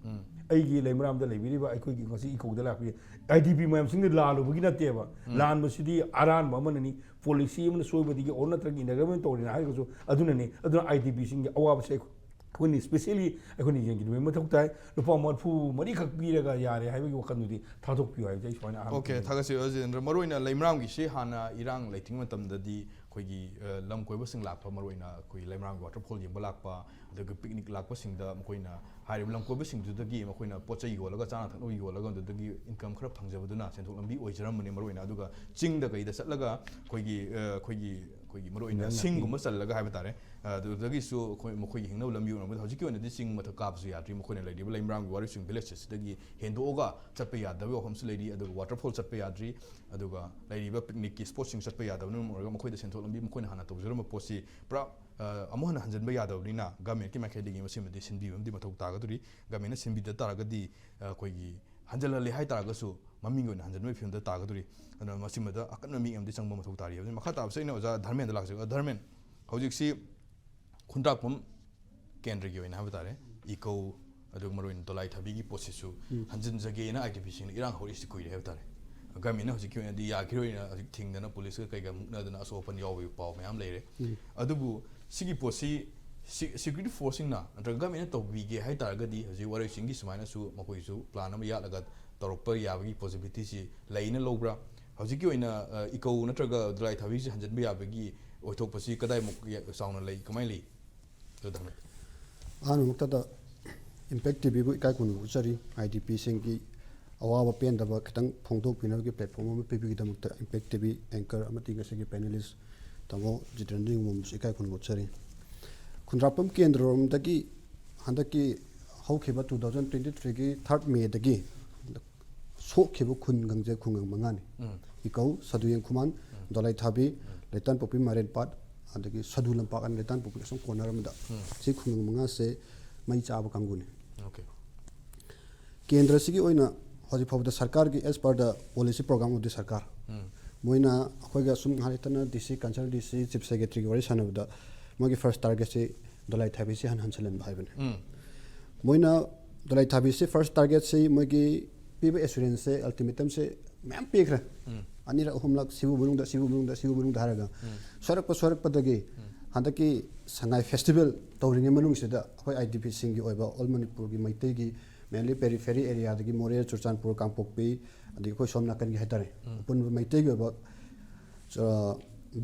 ꯑꯩꯒꯤ ꯂꯩꯃꯔꯥꯝꯗ ꯂꯩꯕꯤꯔꯤꯕ ꯑꯩꯈꯣꯏꯒꯤ ꯉꯁꯤ ꯏꯀꯣꯛꯇ ꯂꯥꯛꯄꯤ ꯑꯥꯏ ꯗꯤ ꯄꯤ ꯃꯌꯥꯝꯁꯤꯡꯗꯤ ꯂꯥꯜꯂꯨꯕꯒꯤ ꯅꯠꯇꯦꯕ꯫ ꯂꯥꯟꯕꯁꯤꯗꯤ ꯑꯔꯥꯟꯕ ꯑꯃꯅꯅꯤ, ꯄꯣꯂꯤꯁꯤ ꯑꯃꯅ ꯁꯣꯏꯕꯗꯒꯤ ꯑꯣꯔ ꯅꯠꯇ꯭ꯔꯒ ꯏꯟꯗꯤꯌꯥ ꯒꯚꯔꯟꯃꯦꯟ ꯇꯧꯔꯤꯅ ꯍꯥꯏꯔꯒꯁꯨ ꯑꯗꯨꯅꯅꯤ꯫ ꯑꯗꯨꯅ ꯑꯥꯏ ꯗꯤ ꯄꯤꯁꯤꯡꯒꯤ ꯑꯋꯥꯕꯁꯦ ꯑꯩꯈꯣꯏꯅ specially ꯑꯩꯈꯣꯏꯅ ꯌꯦꯡꯁꯤꯟꯕꯒꯤ ꯃꯊꯧ ꯇꯥꯏ꯫ ꯂꯨꯄꯥ ꯃꯔꯤꯐꯨ ꯃꯔꯤꯈꯛ ꯄꯤꯔꯒ ꯌꯥꯔꯦ ꯍꯥꯏꯕꯒꯤ ꯋꯥꯈꯜꯗꯨꯗꯤ ꯊꯥꯗꯣꯛꯄꯤꯌꯨ ꯍꯥꯏꯕꯁꯦ ꯑꯩ ꯁꯨꯃꯥꯏꯅ ꯑꯍꯥꯟꯕ Okay, ꯈꯪꯖꯩ꯫ ꯊꯥꯒꯠꯆꯔꯤ ꯑꯖꯦꯟꯗ꯭ꯔ꯫ ꯃꯔꯨꯑꯣꯏꯅ ꯂꯩꯃꯔꯥꯝꯒꯤꯁꯤ ꯍꯥꯟꯅ ꯏꯔꯥꯡ ꯂꯩꯇ꯭ꯔꯤꯉꯩ ꯃꯇꯝꯗꯗꯤ ꯑꯩꯈꯣꯏꯒꯤ ꯑ, ꯂꯝ ꯀꯣꯏꯕꯁꯤꯡ ꯂꯥꯛꯄ, ꯃꯔꯨꯑꯣꯏꯅ ꯑꯩꯈꯣꯏ ꯂꯩꯃꯔꯥꯝꯒꯤ waterfall ꯌꯦꯡꯕ ꯂꯥꯛꯄ, ꯑꯗꯒꯤ picnic ꯂꯥꯛꯄꯁꯤꯡꯗ ꯃꯈꯣꯏꯅ ꯍꯥꯏꯔꯤꯕ ꯂꯝ ꯀꯣꯏꯕꯁꯤꯡꯗꯨꯗꯒꯤ ꯃꯈꯣꯏꯅ ꯄꯣꯠ ꯆꯩ ꯌꯣꯜꯂꯒ ꯆꯥꯅ ꯊꯛꯅꯕ ꯌꯣꯜꯂꯒ ꯑꯗꯨꯗꯒꯤ income ꯈꯔ ꯐꯪꯖꯕꯗꯨꯅ ꯁꯦꯟꯊꯣꯛ ꯂꯝꯕꯤ ꯑꯣꯏꯖꯔꯝꯕꯅꯤ꯫ ꯃꯔꯨꯑꯣꯏꯅ ꯑꯗꯨꯒ ꯆꯤꯡꯗ ꯀꯩꯗ ꯆꯠꯂꯒ ꯑꯩꯈꯣꯏꯒꯤ ꯑ, ꯑꯩꯈꯣꯏꯒꯤ ꯑꯩꯈꯣꯏꯒꯤ ꯃꯔꯨꯑꯣꯏꯅ ꯏꯟꯖꯥꯡ ꯅꯥꯄꯤ꯫ ꯁꯤꯡꯒꯨꯝꯕ ꯆꯜꯂꯒ ꯍꯥꯏꯕ ꯇꯥꯔꯦ꯫ ꯑꯗꯨꯗꯒꯤꯁꯨ ꯑꯩꯈꯣꯏ ꯃꯈꯣꯏꯒꯤ ꯍꯤꯡꯅꯕ ꯂꯝꯕꯤ ꯑꯣꯏꯔꯝꯕꯗ ꯍꯧꯖꯤꯛꯀꯤ ꯑꯣꯏꯅꯗꯤ ꯆꯤꯡ ꯃꯊꯛ ꯀꯥꯕꯁꯨ ꯌꯥꯗ꯭ꯔꯤ꯫ ꯃꯈꯣꯏꯅ ꯂꯩꯔꯤꯕ ꯂꯩꯃꯔꯥꯝꯒꯤ ꯋꯥꯔꯣꯏꯁꯤꯡ ꯚꯤꯂꯦꯖ ꯑꯁꯤꯗꯒꯤ ꯍꯦꯟꯗꯣꯛꯑꯒ ꯆꯠꯄ ꯌꯥꯗꯕꯒꯤ ꯋꯥꯐꯝꯁꯨ ꯂꯩꯔꯤ꯫ ꯑꯗꯨꯒ ꯋꯥꯇꯔꯐꯣꯜ ꯆꯠꯄ ꯌꯥꯗ꯭ꯔꯤ꯫ ꯑꯗꯨꯒ ꯂꯩꯔꯤꯕ ꯄꯤꯛꯅꯤꯛꯀꯤ ꯁ꯭ꯄꯣꯠꯁꯤꯡ ꯆꯠꯄ ꯌꯥꯗꯕꯅ ꯃꯔꯝ ꯑꯣꯏꯔꯒ ꯃꯈꯣꯏꯗ ꯁꯦꯟꯊꯣꯛ ꯂꯝꯕꯤ ꯃꯈꯣꯏꯅ ꯍꯥꯟꯅ ꯇꯧꯖꯔꯝꯕ ꯄꯣꯠꯁꯤ ꯄꯨꯔꯥ, ꯑ, ꯑꯃꯨꯛ ꯍꯟꯅ ꯍꯟꯖꯤꯟꯕ ꯌꯥꯗꯕꯅꯤꯅ ꯒꯃꯦꯟꯠꯀꯤ ꯃꯥꯏꯀꯩꯗꯒꯤ ꯃꯁꯤꯃꯗꯤ ꯁꯤꯟꯕꯤꯕ ꯑꯃꯗꯤ ꯃꯊꯧ ꯇꯥꯒꯗꯧꯔꯤ꯫ ꯒꯃꯦꯟꯠꯅ ꯁꯤꯟꯕꯤꯗ ꯇꯥꯔꯒꯗꯤ, ꯑ, ꯑꯩꯈꯣꯏꯒꯤ ꯍꯟꯖꯤꯜꯍꯜꯂꯦ ꯍꯥꯏ ꯇꯥꯔꯒꯁꯨ ꯃꯃꯤꯡꯒꯤ ꯑꯣꯏꯅ ꯍꯟꯖꯤꯟꯕꯒꯤ ꯐꯤꯕꯝꯗ ꯇꯥꯒꯗꯧꯔꯤ꯫ ꯑꯗꯨꯅ ꯃꯁꯤꯃꯗ ꯑꯀꯟꯕ ꯃꯤꯠꯌꯦꯡ ꯑꯃꯗꯤ ꯆꯪꯕ ꯃꯊꯧ ꯇꯥꯔꯤ ꯍꯥꯏꯕꯁꯤ꯫ ꯃꯈꯥ ꯇꯥꯕꯁꯤ ꯑꯩꯅ ꯑꯣꯖꯥ ꯙꯔꯃꯦꯟꯗ ꯂꯥꯛꯆꯒꯦ꯫ ꯑꯣꯖꯥ ꯙꯔꯃꯦꯟ, ꯍꯧꯖꯤꯛꯁꯤ ꯈꯨꯟꯗ꯭ꯔꯥꯛꯄꯝ ꯀꯦꯟꯗ꯭ꯔꯒꯤ ꯑꯣꯏꯅ ꯍꯥꯏꯕ ꯇꯥꯔꯦ, ꯏꯀꯧ, ꯑꯗꯨꯒ ꯃꯔꯨꯑꯣꯏꯅ ꯗꯣꯂꯥꯏ ꯊꯥꯕꯤꯒꯤ ꯄꯣꯠꯁꯤꯁꯨ ꯎꯝ꯫ ꯍꯟꯖꯤꯟꯖꯒꯦꯅ ꯑꯥꯏ ꯗꯤ ꯄꯤꯁꯤꯡꯅ ꯏꯔꯥꯡ ꯍꯧꯔꯛꯏꯁꯤ ꯀꯨꯏꯔꯦ ꯍꯥꯏꯕ ꯇꯥꯔꯦ꯫ ꯒꯃꯦꯟꯅ ꯍꯧꯖꯤꯛꯀꯤ ꯑꯣꯏꯅꯗꯤ ꯌꯥꯈꯤꯔꯣꯏꯅ ꯍꯧꯖꯤꯛ ꯊꯤꯡꯗꯅ ꯄꯨꯂꯤꯁꯀ ꯀꯩꯒ ꯃꯨꯛꯅꯗꯅ ꯑꯁꯣꯛ ꯑꯄꯟ ꯌꯥꯎꯕꯒꯤ ꯄꯥꯎ ꯃꯌꯥꯝ ꯂꯩꯔꯦ꯫ ꯎꯝ꯫ ꯑꯗꯨꯕꯨ ꯁꯤꯒꯤ ꯄꯣꯠꯁꯤ ꯁꯤ-, ꯁꯦꯀ꯭ꯌꯨꯔꯤꯇꯤ ꯐꯣꯔꯁꯁꯤꯡꯅ ꯅꯠꯇ꯭ꯔꯒ ꯒꯃꯦꯟꯅ ꯇꯧꯕꯤꯒꯦ ꯍꯥꯏ ꯇꯥꯔꯒꯗꯤ ꯍꯧꯖꯤꯛ ꯋꯥꯔꯣꯏꯁꯤꯡꯒꯤ ꯁꯨꯃꯥꯏꯅꯁꯨ ꯃꯈꯣꯏꯁꯨ ꯄ꯭ꯂꯥꯟ ꯑꯃ ꯌꯥꯠꯂꯒ ꯇꯧꯔꯛꯄ ꯌꯥꯕꯒꯤ ꯄꯣꯁꯤꯕꯤꯂꯤꯇꯤꯁꯤ ꯂꯩꯅ ꯂꯧꯕ꯭ꯔꯥ? ꯍꯧꯖꯤꯛꯀꯤ ꯑꯣꯏꯅ, ꯑ, ꯏꯀꯧ ꯅꯠꯇ꯭ꯔꯒ ꯗꯣꯂꯥꯏ ꯊꯥꯕꯤꯁꯤ ꯍꯟꯖꯤꯟꯕ ꯌꯥꯕꯒꯤ ꯑꯣꯏꯊꯣꯛꯄꯁꯤ ꯀꯗꯥꯏꯃꯨꯛ ꯌꯥ-, ꯆꯥꯎꯅ ꯂꯩ, ꯀꯃꯥꯏꯅ ꯂꯩ? ꯑꯗꯨ ꯊꯝꯃꯦ꯫ ꯑꯍꯥꯟꯕꯃꯛꯇꯗ ꯏꯝꯄꯦꯛ ꯇꯤ ꯚꯤꯕꯨ ꯏꯀꯥꯏ ꯈꯨꯝꯅꯕ ꯎꯠꯆꯔꯤ꯫ ꯑꯥꯏ ꯗꯤ ꯄꯤꯁꯤꯡꯒꯤ ꯑꯋꯥꯕ ꯄꯦꯟꯗꯕ ꯈꯤꯇꯪ ꯐꯣꯡꯗꯣꯛꯄꯤꯅꯕꯒꯤ ꯄ꯭ꯂꯦꯠꯐꯣꯝ ꯑꯃ ꯄꯤꯕꯤꯒꯤꯗꯃꯛꯇ ꯏꯝꯄꯦꯛ ꯇꯤ ꯚꯤ ꯑꯦꯡꯀꯔ ꯑꯃꯗꯤ ꯉꯁꯤꯒꯤ ꯄꯦꯅꯦꯂꯤꯁ ꯇꯥꯃꯣ ꯖꯤꯇꯦꯟꯗ꯭ꯔ ꯅꯤꯡꯉꯣꯝꯕꯨꯁꯨ ꯏꯀꯥꯏ ꯈꯨꯝꯅꯕ ꯎꯠꯆꯔꯤ꯫ ꯈꯨꯟꯗ꯭ꯔꯥꯛꯄꯝ ꯀꯦꯟꯗ꯭ꯔꯔꯣꯝꯗꯒꯤ ꯍꯟꯗꯛꯀꯤ ꯍꯧꯈꯤꯕ two thousand twenty threeꯒꯤ third Mayꯗꯒꯤ ꯁꯣꯛꯈꯤꯕ ꯈꯨꯟꯒꯪꯁꯦ ꯈꯨꯡꯒꯪ ꯃꯉꯥꯅꯤ꯫ ꯎꯝ꯫ ꯏꯀꯧ, ꯁꯗꯨꯌꯦꯡ ꯈꯨꯃꯥꯟ, ꯎꯝ꯫ ꯗꯣꯂꯥꯏ ꯊꯥꯕꯤ, ꯎꯝ꯫ ꯂꯩꯇꯥꯟꯄꯣꯛꯄꯤ ꯃꯥꯏꯔꯦꯟꯄꯥꯠ, ꯑꯗꯒꯤ ꯁꯗꯨ ꯂꯝꯄꯥꯛ ꯑꯅ ꯂꯩꯇꯥꯟꯄꯣꯛꯄꯤ ꯑꯁꯣꯝ ꯀꯣꯔꯅꯔ ꯑꯃꯗ꯫ ꯎꯝ꯫ ꯁꯤ ꯈꯨꯡꯒꯪ ꯃꯉꯥꯁꯦ ꯃꯩ ꯆꯥꯕ ꯀꯥꯡꯕꯨꯅꯤ꯫ ꯑꯣꯀꯦ꯫ ꯀꯦꯟꯗ꯭ꯔꯁꯤꯒꯤ ꯑꯣꯏꯅ ꯍꯧꯖꯤꯛ ꯐꯥꯎꯕꯗ ꯁꯔꯀꯥꯔꯒꯤ as per the policy program of the ꯁꯔꯀꯥꯔ, ꯎꯝ꯫ ꯃꯣꯏꯅ ꯑꯩꯈꯣꯏꯒ ꯁꯨꯝ ꯉꯥꯏꯍꯥꯛ ꯂꯩꯇꯅ ꯗꯤ ꯁꯤ, ꯀꯟꯁꯔꯟ ꯗꯤ ꯁꯤ, ꯆꯤꯐ ꯁꯦꯀ꯭ꯔꯦꯇꯔꯤꯒ ꯋꯥꯔꯤ ꯁꯥꯟꯅꯕꯗ ꯃꯣꯏꯒꯤ ꯐꯥꯔꯁ ꯇꯥꯔꯒꯦꯠꯁꯤ ꯗꯣꯂꯥꯏ ꯊꯥꯕꯤꯁꯤ ꯍꯥꯟꯅ ꯍꯟꯁꯤꯜꯍꯟꯕ ꯍꯥꯏꯕꯅꯤ꯫ ꯎꯝ꯫ ꯃꯣꯏꯅ ꯗꯣꯂꯥꯏ ꯊꯥꯕꯤꯁꯤ ꯐꯥꯔꯁ ꯇꯥꯔꯒꯦꯠꯁꯤ ꯃꯣꯏꯒꯤ ꯄꯤꯕ ꯑꯦꯁꯨꯔꯦꯟꯁꯁꯦ, ꯑꯜꯇꯤꯃꯦꯇꯝꯁꯦ ꯃꯌꯥꯝ ꯄꯤꯈ꯭ꯔꯦ꯫ ꯎꯝ꯫ ꯑꯅꯤꯔꯛ ꯑꯍꯨꯝꯂꯛ ꯁꯤꯕꯨ ꯃꯅꯨꯡꯗ, ꯁꯤꯕꯨ ꯃꯅꯨꯡꯗ, ꯁꯤꯕꯨ ꯃꯅꯨꯡꯗ ꯍꯥꯏꯔꯒ ꯎꯝ꯫ ꯁꯣꯏꯔꯛꯄ ꯁꯣꯏꯔꯛꯄꯗꯒꯤ ꯎꯝ꯫ ꯍꯟꯗꯛꯀꯤ ꯁꯉꯥꯏ ꯐꯦꯁꯇꯤꯚꯦꯜ ꯇꯧꯔꯤꯉꯩ ꯃꯅꯨꯡꯁꯤꯗ ꯑꯩꯈꯣꯏ ꯑꯥꯏ ꯗꯤ ꯄꯤꯁꯤꯡꯒꯤ ꯑꯣꯏꯕ ꯑꯣꯜ ꯃꯅꯤꯄꯨꯔꯒꯤ ꯃꯩꯇꯩꯒꯤ mainly periphery areaꯗꯒꯤ ꯃꯣꯔꯦ, ꯆꯨꯔꯆꯥꯟꯄꯨꯔ, ꯀꯥꯡꯄꯣꯛꯄꯤ, ꯑꯗꯒꯤ ꯑꯩꯈꯣꯏ ꯁꯣꯝ ꯅꯥꯀꯟꯒꯤ ꯍꯥꯏꯇꯥꯔꯦ, ꯎꯝ꯫ ꯑꯄꯨꯟꯕ ꯃꯩꯇꯩꯒꯤ ꯑꯣꯏꯕ, ꯑ,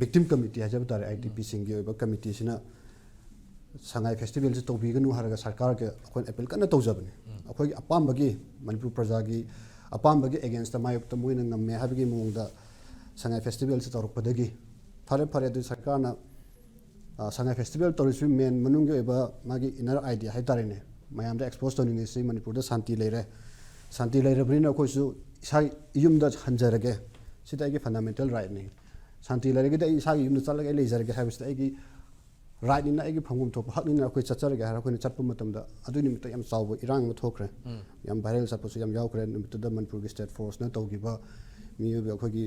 victim committee ꯍꯥꯏꯖꯕ ꯇꯥꯔꯦ, ꯎꯝ꯫ ꯑꯥꯏ ꯗꯤ ꯄꯤꯁꯤꯡꯒꯤ ꯑꯣꯏꯕ ꯀꯃꯤꯇꯤꯁꯤꯅ ꯁꯉꯥꯏ ꯐꯦꯁꯇꯤꯚꯦꯜꯁꯤ ꯇꯧꯕꯤꯒꯅꯨ ꯍꯥꯏꯔꯒ ꯁꯔꯀꯥꯔꯒ ꯑꯩꯈꯣꯏꯅ ꯑꯦꯄꯤꯜ ꯀꯟꯅ ꯇꯧꯖꯕꯅꯤ꯫ ꯎꯝ꯫ ꯑꯩꯈꯣꯏꯒꯤ ꯑꯄꯥꯝꯕꯒꯤ, ꯃꯅꯤꯄꯨꯔ ꯄ꯭ꯔꯖꯥꯒꯤ ꯑꯄꯥꯝꯕꯒꯤ againstꯇ ꯃꯥꯌꯣꯛꯇ ꯃꯣꯏꯅ ꯉꯝꯃꯦ ꯍꯥꯏꯕꯒꯤ ꯃꯑꯣꯡꯗ ꯁꯉꯥꯏ ꯐꯦꯁꯇꯤꯚꯦꯜꯁꯤ ꯇꯧꯔꯛꯄꯗꯒꯤ ꯐꯔꯦ ꯐꯔꯦ, ꯑꯗꯨ ꯁꯔꯀꯥꯔꯅ, ꯑ, ꯁꯉꯥꯏ ꯐꯦꯁꯇꯤꯚꯦꯜ ꯇꯧꯔꯤꯁꯤ ꯃꯦꯟ ꯃꯅꯨꯡꯒꯤ ꯑꯣꯏꯕ ꯃꯥꯒꯤ ꯏꯟꯅꯔ ꯑꯥꯏꯗꯤꯌꯥ ꯍꯥꯏꯇꯥꯔꯦꯅꯦ, ꯃꯌꯥꯝꯗ ꯑꯦꯛꯁꯄꯣꯖ ꯇꯧꯅꯤꯡꯉꯤꯁꯤ ꯃꯅꯤꯄꯨꯔꯗ ꯁꯥꯟꯇꯤ ꯂꯩꯔꯦ, ꯁꯥꯟꯇꯤ ꯂꯩꯔꯕꯅꯤꯅ ꯑꯩꯈꯣꯏꯁꯨ ꯏꯁꯥꯒꯤ ꯌꯨꯝꯗ ꯍꯟꯖꯔꯒꯦ, ꯁꯤꯗ ꯑꯩꯒꯤ ꯐꯟꯗꯥꯃꯦꯟꯇꯦꯜ ꯔꯥꯏꯠꯅꯤ, ꯁꯥꯟꯇꯤ ꯂꯩꯔꯒꯗꯤ ꯑꯩ ꯏꯁꯥꯒꯤ ꯌꯨꯝꯗ ꯆꯠꯂꯒ ꯑꯩ ꯂꯩꯖꯔꯒꯦ ꯍꯥꯏꯕꯁꯤꯗ ꯑꯩꯒꯤ ꯔꯥꯏꯠꯅꯤꯅ, ꯑꯩꯒꯤ ꯐꯪꯐꯝ ꯊꯣꯛꯄ ꯍꯛꯅꯤꯅ ꯑꯩꯈꯣꯏ ꯆꯠꯆꯔꯒꯦ ꯍꯥꯏꯔ ꯑꯩꯈꯣꯏꯅ ꯆꯠꯄ ꯃꯇꯝꯗ ꯑꯗꯨꯒꯤ ꯅꯨꯃꯤꯠꯇ ꯌꯥꯝ ꯆꯥꯎꯕ ꯏꯔꯥꯡ ꯑꯃ ꯊꯣꯛꯈ꯭ꯔꯦ꯫ ꯌꯥꯝ ꯚꯥꯏꯔꯦꯜ ꯆꯠꯄꯁꯨ ꯌꯥꯝ ꯌꯥꯎꯈ꯭ꯔꯦ꯫ ꯅꯨꯃꯤꯠꯇꯨꯗ ꯃꯅꯤꯄꯨꯔꯒꯤ ꯁ꯭ꯇꯦꯠ ꯐꯣꯔꯁꯅ ꯇꯧꯈꯤꯕ ꯃꯤꯑꯣꯏꯕ ꯑꯩꯈꯣꯏꯒꯤ,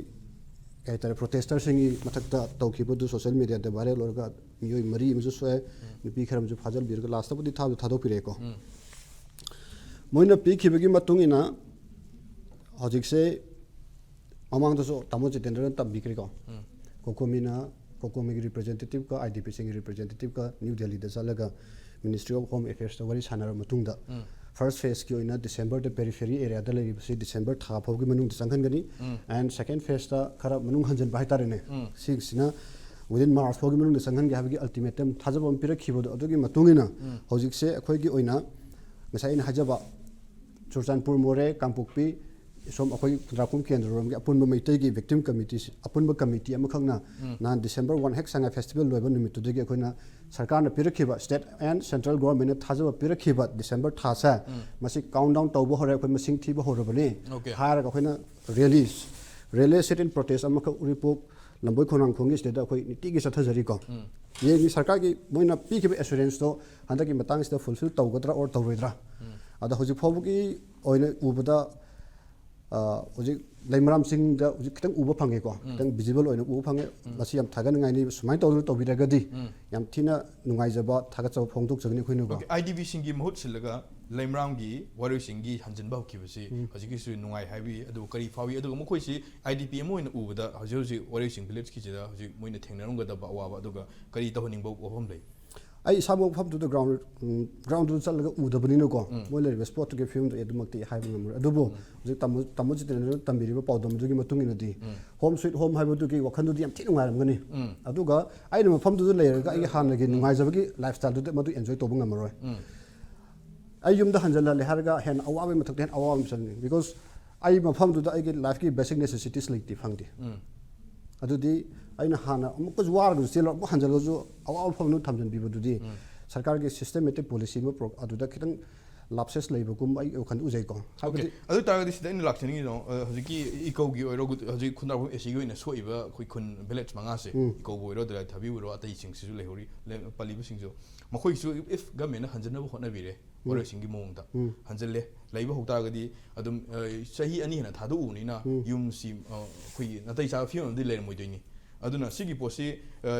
ꯀꯩ ꯍꯥꯏꯇꯥꯔꯦ, ꯄ꯭ꯔꯣꯇꯦꯁꯇꯔꯁꯤꯡꯒꯤ ꯃꯊꯛꯇ ꯇꯧꯈꯤꯕꯗꯨ ꯁꯣꯁꯤꯌꯦꯜ ꯃꯦꯗꯤꯌꯥꯗ ꯚꯥꯏꯔꯦꯜ ꯑꯣꯏꯔꯒ ꯃꯤꯑꯣꯏ ꯃꯔꯤ ꯑꯃꯁꯨ ꯁꯣꯛꯑꯦ꯫ ꯅꯨꯄꯤ ꯈꯔ ꯑꯃꯁꯨ ꯐꯥꯖꯤꯟꯕꯤꯔꯒ ꯂꯥꯁꯇꯕꯨꯗꯤ ꯊꯥꯕꯗꯤ ꯊꯥꯗꯣꯛꯄꯤꯔꯛꯑꯦꯀꯣ꯫ ꯃꯣꯏꯅ ꯄꯤꯈꯤꯕꯒꯤ ꯃꯇꯨꯡ ꯏꯟꯅ ꯍꯧꯖꯤꯛꯁꯦ, ꯃꯃꯥꯡꯗꯁꯨ ꯇꯥꯃꯣ ꯖꯤꯇꯦꯟꯗ꯭ꯔꯅ ꯇꯝꯕꯤꯈ꯭ꯔꯦꯀꯣ꯫ ꯀꯣꯀꯣꯃꯤꯅ, ꯀꯣꯀꯣꯃꯤꯒꯤ ꯔꯤꯄ꯭ꯔꯖꯦꯟꯇꯦꯇꯤꯞꯀ ꯑꯥꯏ ꯗꯤ ꯄꯤ ꯁꯤꯡꯒꯤ ꯔꯤꯄ꯭ꯔꯖꯦꯟꯇꯦꯇꯤꯞꯀ ꯅ꯭ꯌꯨ ꯗꯦꯜꯂꯤꯗ ꯆꯠꯂꯒ ꯃꯤꯅꯤꯁꯇ꯭ꯔꯤ ꯑꯣꯐ ꯍꯣꯝ ꯑꯦꯐꯤꯌꯔꯁꯇ ꯋꯥꯔꯤ ꯁꯥꯟꯅꯔꯕ ꯃꯇꯨꯡꯗ, ꯐꯥꯔꯁ ꯐꯦꯁꯀꯤ ꯑꯣꯏꯅ ꯗꯤꯁꯦꯝꯕꯔꯗ ꯄꯦꯔꯤꯐꯦꯔꯤ ꯑꯦꯔꯤꯌꯥꯗ ꯂꯩꯔꯤꯕꯁꯤ ꯗꯤꯁꯦꯝꯕꯔ ꯊꯥ ꯐꯥꯎꯒꯤ ꯃꯅꯨꯡꯗ ꯆꯪꯍꯟꯒꯅꯤ꯫ ꯑꯦꯟ ꯁꯦꯀꯦꯟ ꯐꯦꯁꯇ ꯈꯔ ꯃꯅꯨꯡ ꯍꯟꯖꯤꯟꯕ ꯍꯥꯏꯇꯥꯔꯦꯅꯦ, ꯁꯤꯒꯤꯁꯤꯅ ꯋꯤꯗꯤꯟ ꯃꯥꯔꯆ ꯐꯥꯎꯒꯤ ꯃꯅꯨꯡꯗ ꯆꯪꯍꯟꯒꯦ ꯍꯥꯏꯕꯒꯤ ꯑꯜꯇꯤꯃꯦꯇꯝ ꯊꯥꯖꯕ ꯑꯃ ꯄꯤꯔꯛꯈꯤꯕꯗꯣ, ꯑꯗꯨꯒꯤ ꯃꯇꯨꯡ ꯏꯟꯅ ꯍꯧꯖꯤꯛꯁꯦ ꯑꯩꯈꯣꯏꯒꯤ ꯑꯣꯏꯅ ꯉꯁꯥꯏ ꯑꯩꯅ ꯍꯥꯏꯖꯕ ꯆꯨꯔꯆꯥꯟꯄꯨꯔ, ꯃꯣꯔꯦ, ꯀꯥꯡꯄꯣꯛꯄꯤ, ꯁꯣꯝ ꯑꯩꯈꯣꯏ ꯈꯨꯟꯗ꯭ꯔꯥꯛꯄꯝ ꯀꯦꯟꯗ꯭ꯔꯔꯣꯝꯒꯤ ꯑꯄꯨꯟꯕ ꯃꯩꯇꯩꯒꯤ ꯚꯤꯛꯇꯤꯝ ꯀꯃꯤꯇꯤꯁꯤ, ꯑꯄꯨꯟꯕ ꯀꯃꯤꯇꯤ ꯑꯃꯈꯛꯅ ꯅꯍꯥꯟ ꯗꯤꯁꯦꯝꯕꯔ ꯋꯥꯟ ꯍꯦꯛ ꯁꯉꯥꯏ ꯐꯦꯁꯇꯤꯚꯦꯜ ꯂꯣꯏꯕ ꯅꯨꯃꯤꯠꯇꯨꯗꯒꯤ ꯑꯩꯈꯣꯏꯅ ꯁꯔꯀꯥꯔꯅ ꯄꯤꯔꯛꯈꯤꯕ, ꯁ꯭ꯇꯦꯠ ꯑꯦꯟ ꯁꯦꯟꯇ꯭ꯔꯦꯜ ꯒꯣꯚꯔꯟꯃꯦꯟꯠꯅ ꯊꯥꯖꯕ ꯄꯤꯔꯛꯈꯤꯕ ꯗꯤꯁꯦꯝꯕꯔ ꯊꯥꯁꯦ ꯃꯁꯤ ꯀꯥꯎꯟ ꯗꯥꯎꯟ ꯇꯧꯕ ꯍꯧꯔꯦ, ꯑꯩꯈꯣꯏ ꯃꯁꯤꯡ ꯊꯤꯕ ꯍꯧꯔꯕꯅꯤ ꯑꯣꯀꯦ꯫ ꯍꯥꯏꯔꯒ ꯑꯩꯈꯣꯏꯅ ꯔꯦꯂꯤ, ꯔꯦꯂꯤ ꯁꯤꯠ ꯏꯟ ꯄ꯭ꯔꯣꯇꯦꯁ ꯑꯃꯈꯛ ꯎꯔꯤꯄꯣꯛ ꯂꯝꯕꯣꯏ ꯈꯣꯡꯅꯥꯡꯈꯣꯡꯒꯤ ꯁꯤꯗꯩꯗ ꯑꯩꯈꯣꯏ ꯅꯨꯡꯇꯤꯒꯤ ꯆꯠꯊꯖꯔꯤꯀꯣ꯫ ꯌꯦꯡꯉꯤ ꯁꯔꯀꯥꯔꯒꯤ ꯃꯣꯏꯅ ꯄꯤꯈꯤꯕ ꯑꯦꯁꯨꯔꯦꯟꯁꯇꯣ ꯍꯟꯗꯛꯀꯤ ꯃꯇꯥꯡꯁꯤꯗ ꯐꯨꯜꯐꯤꯜ ꯇꯧꯒꯗ꯭ꯔꯥ ꯑꯣꯔ ꯇꯧꯔꯣꯏꯗ꯭ꯔꯥ꯫ ꯑꯗꯣ ꯍꯧꯖꯤꯛ ꯐꯥꯎꯕꯒꯤ ꯑꯣꯏꯅ ꯎꯕꯗ, ꯑ, ꯍꯧꯖꯤꯛ ꯂꯩꯃꯔꯥꯝ ꯆꯤꯡꯗ ꯍꯧꯖꯤꯛ ꯈꯤꯇꯪ ꯎꯕ ꯐꯪꯉꯦꯀꯣ, ꯈꯤꯇꯪ ꯚꯤꯖꯤꯕꯜ ꯑꯣꯏꯅ ꯎꯕ ꯐꯪꯉꯦ꯫ ꯃꯁꯤ ꯌꯥꯝ ꯊꯥꯒꯠꯅꯤꯡꯉꯥꯏꯅꯤ꯫ ꯁꯨꯃꯥꯏꯅ ꯇꯧꯗꯅ ꯇꯧꯕꯤꯔꯒꯗꯤ ꯌꯥꯝ ꯊꯤꯅ ꯅꯨꯡꯉꯥꯏꯖꯕ, ꯊꯥꯒꯠꯆꯕ ꯐꯣꯡꯗꯣꯛꯆꯒꯅꯤ ꯑꯩꯈꯣꯏꯅꯀꯣ꯫ ꯑꯣꯀꯦ, ꯑꯥꯏ ꯗꯤ ꯕꯤ ꯁꯤꯡꯒꯤ ꯃꯍꯨꯠ ꯁꯤꯜꯂꯒ ꯂꯩꯃꯔꯥꯝꯒꯤ ꯋꯥꯔꯣꯏꯁꯤꯡꯒꯤ ꯍꯟꯖꯤꯟꯕ ꯍꯧꯈꯤꯕꯁꯤ ꯍꯧꯖꯤꯛꯀꯤꯁꯨ ꯅꯨꯡꯉꯥꯏ ꯍꯥꯏꯕꯤ, ꯑꯗꯨꯒ ꯀꯔꯤ ꯐꯥꯎꯏ? ꯑꯗꯨꯒ ꯃꯈꯣꯏꯁꯤ ꯑꯥꯏ ꯗꯤ ꯄꯤ ꯑꯃ ꯑꯣꯏꯅ ꯎꯕꯗ ꯍꯧꯖꯤꯛ ꯍꯧꯖꯤꯛ ꯋꯥꯔꯣꯏꯁꯤꯡ ꯚꯤꯂꯦꯖꯀꯤꯁꯤꯗ ꯍꯧꯖꯤꯛ ꯃꯣꯏꯅ ꯊꯦꯡꯅꯔꯝꯒꯗꯕ ꯑꯋꯥꯕ, ꯑꯗꯨꯒ ꯀꯔꯤ ꯇꯧꯍꯟꯅꯤꯡꯕ ꯋꯥꯐꯝ ꯂꯩ? ꯑꯩ ꯏꯁꯥꯃꯛ ꯃꯐꯝꯗꯨꯗ ꯒ꯭ꯔꯥꯎꯟ, ꯎꯝ, ꯒ꯭ꯔꯥꯎꯟꯗꯨꯗ ꯆꯠꯂꯒ ꯎꯗꯕꯅꯤꯅꯀꯣ, ꯃꯣꯏ ꯂꯩꯔꯤꯕ ꯁ꯭ꯄꯣꯠꯇꯨꯒꯤ ꯐꯤꯕꯝꯗꯣ ꯑꯩ ꯑꯗꯨꯃꯛꯇꯤ ꯍꯥꯏꯕ ꯉꯝꯃꯔꯣꯏ꯫ ꯑꯗꯨꯕꯨ ꯍꯧꯖꯤꯛ ꯇꯥꯃꯣ, ꯇꯥꯃꯣ ꯖꯤꯇꯦꯟꯗ꯭ꯔꯅ ꯇꯝꯕꯤꯔꯤꯕ ꯄꯥꯎꯗꯝꯗꯨꯒꯤ ꯃꯇꯨꯡ ꯏꯟꯅꯗꯤ ꯍꯣꯝ ꯁ꯭ꯋꯤꯠ ꯍꯣꯝ ꯍꯥꯏꯕꯗꯨꯒꯤ ꯋꯥꯈꯜꯗꯨꯗꯤ ꯌꯥꯝ ꯊꯤ ꯅꯨꯡꯉꯥꯏꯔꯝꯒꯅꯤ꯫ ꯑꯗꯨꯒ ꯑꯩꯅ ꯃꯐꯝꯗꯨꯗ ꯂꯩꯔꯒ ꯑꯩꯒꯤ ꯍꯥꯟꯅꯒꯤ ꯅꯨꯡꯉꯥꯏꯖꯕꯒꯤ ꯂꯥꯏꯐ ꯁ꯭ꯇꯥꯏꯜꯗꯨꯗꯤ ꯃꯗꯨ ꯑꯦꯟꯖꯣꯏ ꯇꯧꯕ ꯉꯝꯃꯔꯣꯏ꯫ ꯑꯩ ꯌꯨꯝꯗ ꯍꯟꯖꯜꯍꯜꯂꯦ ꯍꯥꯏꯔꯒ ꯍꯦꯟꯅ ꯑꯋꯥꯕꯒꯤ ꯃꯊꯛꯇ ꯍꯦꯟꯅ ꯑꯋꯥꯕ ꯑꯃ ꯆꯪꯉꯤ꯫ ꯕꯤꯀꯣꯖ ꯑꯩ ꯃꯐꯝꯗꯨꯗ ꯑꯩꯒꯤ ꯂꯥꯏꯐꯀꯤ ꯕꯦꯁꯤꯛ ꯅꯦꯁꯦꯁꯤꯇꯤꯁ ꯂꯩꯇꯦ, ꯐꯪꯗꯦ꯫ ꯑꯗꯨꯗꯤ ꯑꯩꯅ ꯍꯥꯟꯅ ꯑꯃꯨꯛꯀꯁꯨ ꯋꯥꯔꯒꯁꯨ ꯆꯦꯜꯂꯒ ꯑꯃꯨꯛ ꯍꯟꯖꯜꯂꯁꯨ ꯑꯋꯥꯕ ꯃꯐꯝꯗ ꯊꯝꯖꯤꯟꯕꯤꯕꯗꯨꯗꯤ ꯁꯔꯀꯥꯔꯒꯤ systematic policy ꯑꯃ pro- ꯑꯗꯨꯗ ꯈꯤꯇꯪ lapses ꯂꯩꯕꯒꯨꯝ ꯑꯩ ꯋꯥꯈꯜꯗ ꯎꯖꯩꯀꯣ꯫ ꯍꯥꯏꯕꯗꯤ ꯑꯗꯨ ꯇꯥꯔꯒꯗꯤ ꯁꯤꯗ ꯑꯩꯅ ꯂꯥꯛꯆꯅꯤꯡꯉꯤꯗꯣ, ꯑ, ꯍꯧꯖꯤꯛꯀꯤ ꯏꯀꯧꯒꯤ ꯑꯣꯏꯔꯣ, ꯍꯧꯖꯤꯛ ꯈꯨꯟꯗ꯭ꯔꯥꯛꯄꯝ AC ꯒꯤ ꯑꯣꯏꯅ ꯁꯣꯛꯏꯕ ꯑꯩꯈꯣꯏ ꯈꯨꯟ village ꯃꯉꯥꯁꯦ, ꯏꯀꯧꯕꯨ ꯑꯣꯏꯔꯣ, ꯗꯣꯂꯥꯏ ꯊꯥꯕꯤꯕꯨ ꯑꯣꯏꯔꯣ, ꯑꯇꯩꯁꯤꯡꯁꯤꯁꯨ ꯂꯩꯍꯧꯔꯤ, ꯂꯩ- ꯄꯜꯂꯤꯕꯁꯤꯡꯁꯨ, ꯃꯈꯣꯏꯁꯨ if government ꯅ ꯍꯟꯖꯤꯟꯅꯕ ꯍꯣꯠꯅꯕꯤꯔꯦ, ꯋꯥꯔꯣꯏꯁꯤꯟꯒꯤ ꯃꯑꯣꯡꯗ ꯍꯟꯖꯤꯜꯂꯦ, ꯂꯩꯕ ꯍꯧ ꯇꯥꯔꯒꯗꯤ ꯑꯗꯨꯝ, ꯑ, ꯆꯍꯤ ꯑꯅꯤ ꯍꯦꯟꯅ ꯊꯥꯗꯣꯛꯎꯕꯅꯤꯅ ꯌꯨꯝꯁꯤ, ꯑ, ꯑꯩꯈꯣꯏꯒꯤ ꯅꯥꯇꯩ ꯆꯥꯕ ꯐꯤꯕꯝ ꯑꯃꯗꯤ ꯂꯩꯔꯝꯃꯣꯏꯗꯣꯏꯅꯤ꯫ ꯑꯗꯨꯅ ꯁꯤꯒꯤ ꯄꯣꯠꯁꯤ, ꯑ,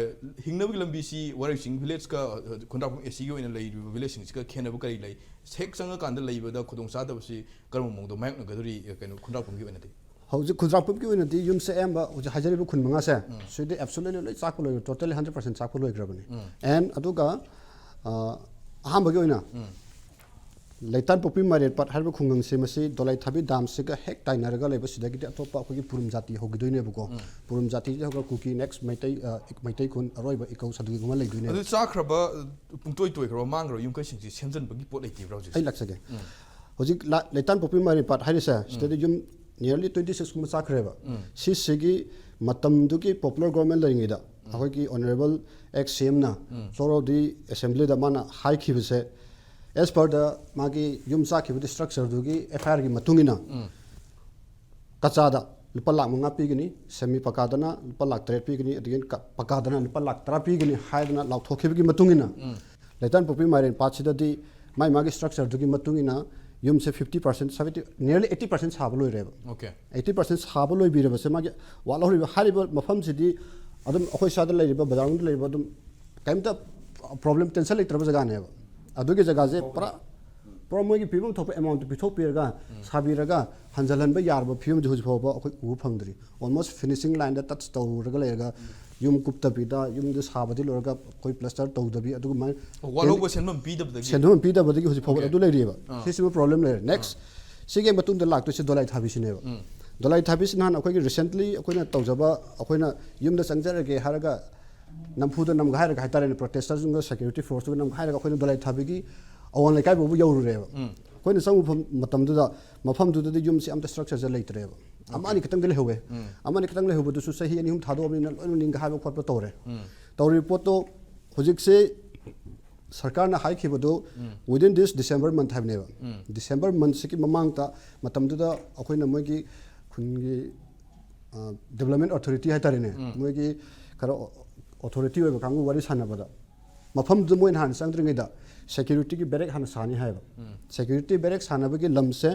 ꯍꯤꯡꯅꯕꯒꯤ ꯂꯝꯕꯤꯁꯤ ꯋꯥꯔꯣꯏꯁꯤꯟ village ꯀ, ꯑ, ꯈꯨꯟꯗ꯭ꯔꯥꯛꯄꯝ AC ꯒꯤ ꯑꯣꯏꯅ ꯂꯩꯔꯤꯕ village ꯁꯤꯡꯁꯤꯒ ꯈꯦꯠꯅꯕ ꯀꯔꯤ ꯂꯩ? ꯍꯦꯛ ꯆꯪꯉꯀꯥꯟꯗ ꯂꯩꯕꯗ ꯈꯨꯗꯣꯡꯆꯥꯗꯕꯁꯤ ꯀꯔꯝꯕ ꯃꯑꯣꯡꯗ ꯃꯥꯌꯣꯛꯅꯒꯗꯧꯔꯤ, ꯑ, ꯀꯩꯅꯣ, ꯈꯨꯟꯗ꯭ꯔꯥꯛꯄꯝꯒꯤ ꯑꯣꯏꯅꯗꯤ? ꯍꯧꯖꯤꯛ ꯈꯨꯟꯗ꯭ꯔꯥꯛꯄꯝꯒꯤ ꯑꯣꯏꯅꯗꯤ ꯌꯨꯝꯁꯦ ꯑꯌꯥꯝꯕ ꯍꯧꯖꯤꯛ ꯍꯥꯏꯖꯔꯤꯕ ꯈꯨꯟ ꯃꯉꯥꯁꯦ, ꯁꯤꯗꯤ absolutely ꯂꯣꯏ ꯆꯥꯛꯄ ꯂꯣꯏꯈ꯭ꯔꯦ, totally hundred percent ꯆꯥꯛꯄ ꯂꯣꯏꯈ꯭ꯔꯕꯅꯤ꯫ And ꯑꯗꯨꯒ, ꯑ, ꯑꯍꯥꯟꯕꯒꯤ ꯑꯣꯏꯅ ꯂꯩꯇꯥꯟꯄꯣꯛꯄꯤ ꯃꯥꯏꯔꯦꯟꯄꯥꯠ ꯍꯥꯏꯔꯤꯕ ꯈꯨꯡꯒꯪꯁꯦ, ꯃꯁꯤ ꯗꯣꯂꯥꯏ ꯊꯥꯕꯤ dam ꯁꯤꯒ ꯍꯦꯛ ꯇꯥꯏꯅꯔꯒ ꯂꯩꯕ, ꯁꯤꯗꯒꯤꯗꯤ ꯑꯇꯣꯞꯄ ꯑꯩꯈꯣꯏꯒꯤ ꯄꯨꯔꯨꯝ ꯖꯥꯇꯤ ꯍꯧꯈꯤꯗꯣꯏꯅꯦꯕꯀꯣ꯫ ꯄꯨꯔꯨꯝ ꯖꯥꯇꯤꯁꯤꯗ ꯍꯧꯔꯒ ꯀꯨꯀꯤ, next ꯃꯩꯇꯩ, ꯑ, ꯃꯩꯇꯩ ꯈꯨꯟ, ꯑꯔꯣꯏꯕ ꯏꯀꯧ ꯁꯥꯗꯨꯒꯤ ꯈꯨꯟ ꯂꯩꯗꯣꯏꯅꯦꯕ꯫ ꯑꯗꯨ ꯆꯥꯈ꯭ꯔꯕ, ꯄꯨꯡꯇꯣꯏ ꯇꯣꯏꯈ꯭ꯔꯕ, ꯃꯥꯡꯈ꯭ꯔꯕ ꯌꯨꯝ ꯀꯩꯁꯤꯡꯁꯤ ꯁꯦꯝꯖꯤꯟꯕꯒꯤ ꯄꯣꯠ ꯂꯩꯇꯦꯕ꯭ꯔꯥ ꯍꯧꯖꯤꯛ? ꯑꯩ ꯂꯥꯛꯆꯒꯦ꯫ ꯍꯧꯖꯤꯛ ꯂꯥ- ꯂꯩꯇꯥꯟꯄꯣꯛꯄꯤ ꯃꯥꯏꯔꯦꯟꯄꯥꯠ ꯍꯥꯏꯔꯤꯁꯦ, ꯁꯤꯗꯗꯤ ꯌꯨꯝ nearly twenty six ꯀꯨꯝꯕ ꯆꯥꯈ꯭ꯔꯦꯕ꯫ ꯁꯤꯁꯤꯒꯤ ꯃꯇꯝꯗꯨꯒꯤ popular government ꯂꯩꯔꯤꯉꯩꯗ ꯑꯩꯈꯣꯏꯒꯤ honourable ex CM ꯅ floor of the assembly ꯗ ꯃꯥꯅ ꯍꯥꯏꯈꯤꯕꯁꯦ, as per the ꯃꯥꯒꯤ ꯌꯨꯝ ꯆꯥꯈꯤꯕꯗꯤ structure ꯗꯨꯒꯤ FIR ꯒꯤ ꯃꯇꯨꯡ ꯏꯟꯅ, ꯀꯆꯥꯗ ꯂꯨꯄꯥ ꯂꯥꯈ ꯃꯉꯥ ꯄꯤꯒꯅꯤ, semi ꯄꯀꯥꯗꯅ ꯂꯨꯄꯥ ꯂꯥꯈ ꯇꯔꯦꯠ ꯄꯤꯒꯅꯤ, ꯑꯗꯒꯤ ꯀ- ꯄꯀꯥꯗꯅ ꯂꯨꯄꯥ ꯂꯥꯈ ꯇꯔꯥ ꯄꯤꯒꯅꯤ ꯍꯥꯏꯗꯅ ꯂꯥꯎꯊꯣꯛꯈꯤꯕꯒꯤ ꯃꯇꯨꯡ ꯏꯟꯅ, ꯂꯩꯇꯥꯟꯄꯣꯛꯄꯤ ꯃꯥꯏꯔꯦꯟ ꯄꯥꯠꯁꯤꯗꯗꯤ ꯃꯥꯏ ꯃꯥꯒꯤ structure ꯗꯨꯒꯤ ꯃꯇꯨꯡ ꯏꯟꯅ ꯌꯨꯝꯁꯦ fifty percent, seventy, nearly eighty percent ꯁꯥꯕ ꯂꯣꯏꯔꯦꯕ꯫ Okay. Eighty percent ꯁꯥꯕ ꯂꯣꯏꯕꯤꯔꯕꯁꯦ, ꯃꯥꯒꯤ ꯋꯥꯠꯍꯧꯔꯤꯕ, ꯍꯥꯏꯔꯤꯕ ꯃꯐꯝꯁꯤꯗꯤ ꯑꯗꯨꯝ ꯑꯩꯈꯣꯏ ꯁ꯭ꯋꯥꯏꯗ ꯂꯩꯔꯤꯕ, ꯕꯖꯥꯔ ꯃꯅꯨꯡꯗ ꯂꯩꯔꯤꯕ, ꯑꯗꯨꯝ ꯀꯩꯝꯇ problem, tension ꯂꯩꯇ꯭ꯔꯕ ꯖꯒꯥꯅꯦꯕ꯫ ꯑꯗꯨꯒꯤ ꯖꯒꯥꯁꯦ ꯄꯨꯔꯥ, ꯄꯨꯔꯥ ꯃꯣꯏꯒꯤ ꯄꯤꯐꯝ ꯊꯣꯛꯄ amount ꯇꯨ ꯄꯤꯊꯣꯛꯄꯤꯔꯒ ꯁꯥꯕꯤꯔꯒ ꯍꯟꯖꯜꯍꯟꯕ ꯌꯥꯔꯕ ꯐꯤꯕꯝꯗꯤ ꯍꯧꯖꯤꯛ ꯐꯥꯎꯕ ꯑꯩꯈꯣꯏ ꯎꯕ ꯐꯪꯗ꯭ꯔꯤ꯫ Almost finishing line ꯗ touch ꯇꯧꯔꯒ ꯂꯩꯔꯒ, ꯌꯨꯝ ꯀꯨꯞꯇꯕꯤꯗ, ꯌꯨꯝꯗ ꯁꯥꯕꯗꯤ ꯂꯣꯏꯔꯒ ꯑꯩꯈꯣꯏ plaster ꯇꯧꯗꯕꯤ, ꯑꯗꯨꯒꯨꯝꯕ ꯋꯥꯠꯍꯧꯕ ꯁꯦꯟꯐꯝ ꯄꯤꯗꯕꯗꯒꯤ? ꯁꯦꯟꯐꯝ ꯄꯤꯗꯕꯗꯒꯤ ꯍꯧꯖꯤꯛ ꯐꯥꯎꯕ Okay. ꯑꯗꯨ ꯂꯩꯔꯤꯑꯕ꯫ ꯑꯥ. ꯁꯤꯁꯤꯃ problem ꯂꯩꯔꯦ꯫ Next, ꯁꯤꯒꯤ ꯃꯇꯨꯡꯗ ꯂꯥꯛꯇꯣꯏꯁꯦ ꯗꯣꯂꯥꯏ ꯊꯥꯕꯤꯁꯤꯅꯦꯕ꯫ ꯗꯣꯂꯥꯏ ꯊꯥꯕꯤꯁꯤ ꯅꯍꯥꯟ ꯑꯩꯈꯣꯏꯒꯤ recently ꯑꯩꯈꯣꯏꯅ ꯇꯧꯖꯕ, ꯑꯩꯈꯣꯏꯅ ꯌꯨꯝꯗ ꯆꯪꯖꯔꯒꯦ ꯍꯥꯏꯔꯒ ꯅꯝꯐꯨꯗ ꯅꯝꯒ ꯍꯥꯏꯔꯒ ꯍꯥꯏꯇꯥꯔꯦꯅꯦ, protester ꯁꯤꯡꯒ security force ꯇꯨꯒ ꯅꯝꯒ ꯍꯥꯏꯔꯒ ꯑꯩꯈꯣꯏꯅ ꯗꯣꯂꯥꯏ ꯊꯥꯕꯤꯒꯤ ꯑꯋꯥꯡ ꯂꯩꯀꯥꯏ ꯐꯥꯎꯕ ꯌꯧꯔꯨꯔꯦꯕ꯫ ꯑꯩꯈꯣꯏꯅ ꯆꯪꯕ ꯃꯐꯝ-, ꯃꯇꯝꯗꯨꯗ ꯃꯐꯝꯗꯨꯗꯗꯤ ꯌꯨꯝꯁꯤ ꯑꯝꯇ structure ꯁꯦ ꯂꯩꯇ꯭ꯔꯦꯕ꯫ ꯑꯃ ꯑꯅꯤ ꯈꯛꯇꯪꯗꯤ ꯂꯩꯍꯧꯋꯦ꯫ ꯑꯃ ꯑꯅꯤ ꯈꯛꯇꯪ ꯂꯩꯍꯧꯕꯗꯨꯁꯨ ꯆꯍꯤ ꯑꯅꯤ ꯑꯍꯨꯝ ꯊꯥꯗꯣꯛꯑꯕꯅꯤꯅ ꯂꯣꯏꯅ ꯅꯤꯡꯒ ꯍꯥꯏꯕ ꯈꯣꯠꯄ ꯇꯧꯔꯦ꯫ ꯇꯧꯔꯤꯕ ꯄꯣꯠꯇꯣ ꯍꯧꯖꯤꯛꯁꯦ ꯁꯔꯀꯥꯔꯅ ꯍꯥꯏꯈꯤꯕꯗꯨ within this December month ꯍꯥꯏꯕꯅꯦꯕ꯫ December monthꯁꯤꯒꯤ ꯃꯃꯥꯡꯗ, ꯃꯇꯝꯗꯨꯗ ꯑꯩꯈꯣꯏꯅ ꯃꯣꯏꯒꯤ ꯈꯨꯟꯒꯤ development authority ꯍꯥꯏꯇꯥꯔꯦꯅꯦ, ꯃꯣꯏꯒꯤ ꯈꯔ authority ꯑꯣꯏꯕ ꯀꯥꯡꯕꯨ ꯋꯥꯔꯤ ꯁꯥꯟꯅꯕꯗ, ꯃꯐꯝꯗꯨꯗ ꯃꯣꯏꯅ ꯍꯥꯟꯅ ꯆꯪꯗ꯭ꯔꯤꯉꯩꯗ security barrack ꯍꯥꯟꯅ ꯁꯥꯅꯤ ꯍꯥꯏꯕ꯫ Security barrack ꯁꯥꯅꯕꯒꯤ ꯂꯝꯁꯦ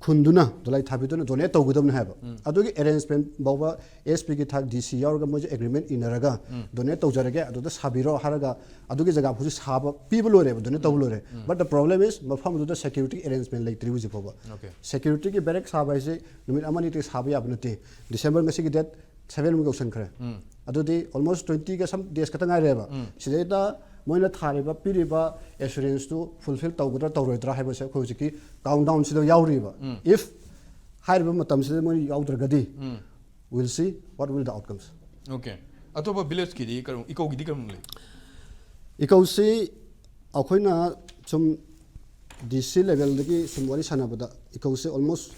ꯈꯨꯟꯗꯨꯅ, ꯗꯣꯂꯥꯏ ꯊꯥꯕꯤꯗꯨꯅ donate ꯇꯧꯒꯗꯕꯅꯤ ꯍꯥꯏꯕ꯫ ꯑꯗꯨꯒꯤ arrangement ꯐꯥꯎꯕ S P ꯒꯤ ꯊꯥꯛ D C ꯌꯥꯎꯔꯒ ꯃꯣꯏꯁꯦ agreement ꯏꯅꯔꯒ donate ꯇꯧꯖꯔꯒꯦ, ꯑꯗꯨꯗ ꯁꯥꯕꯤꯔꯣ ꯍꯥꯏꯔꯒ ꯑꯗꯨꯒꯤ ꯖꯒꯥ ꯐꯥꯎꯁꯤ ꯁꯥꯕ ꯄꯤꯕ ꯂꯣꯏꯔꯦꯕ, donate ꯇꯧꯕ ꯂꯣꯏꯔꯦ꯫ But the problem is, ꯃꯐꯝꯗꯨꯗ security arrangement ꯂꯩꯇ꯭ꯔꯤ ꯍꯧꯖꯤꯛ ꯐꯥꯎꯕ꯫ Okay. Security ꯒꯤ barrack ꯁꯥꯕ ꯍꯥꯏꯁꯦ ꯅꯨꯃꯤꯠ ꯑꯃ ꯑꯅꯤꯗꯒꯤ ꯁꯥꯕ ꯌꯥꯕ ꯅꯠꯇꯦ꯫ December ꯉꯁꯤꯒꯤ date seven ꯃꯨꯛ ꯌꯧꯁꯟꯈ꯭ꯔꯦ꯫ ꯑꯗꯨꯗꯤ almost twenty ꯒ some days ꯈꯛꯇ ꯉꯥꯏꯔꯦꯕ꯫ ꯁꯤꯗꯩꯗ ꯃꯣꯏꯅ ꯊꯥꯔꯤꯕ, ꯄꯤꯔꯤꯕ assurance ꯇꯨ fulfill ꯇꯧꯒꯗ꯭ꯔꯥ ꯇꯧꯔꯣꯏꯗ꯭ꯔꯥ ꯍꯥꯏꯕꯁꯦ ꯑꯩꯈꯣꯏ ꯍꯧꯖꯤꯛꯀꯤ countdown ꯁꯤꯗ ꯌꯥꯎꯔꯤꯕ꯫ If ꯍꯥꯏꯔꯤꯕ ꯃꯇꯝꯁꯤꯗ ꯃꯣꯏꯅ ꯌꯥꯎꯗ꯭ꯔꯒꯗꯤ, we'll see what will the outcomes. Okay. ꯑꯇꯣꯞꯄ village ꯀꯤꯗꯤ ꯀꯔꯝ, ꯏꯀꯧꯒꯤꯗꯤ ꯀꯔꯝ ꯂꯩ? ꯏꯀꯧꯁꯤ ꯑꯩꯈꯣꯏꯅ ꯁꯨꯝ D C level ꯗꯒꯤ ꯁꯨꯝ ꯋꯥꯔꯤ ꯁꯥꯟꯅꯕꯗ, ꯏꯀꯧꯁꯦ almost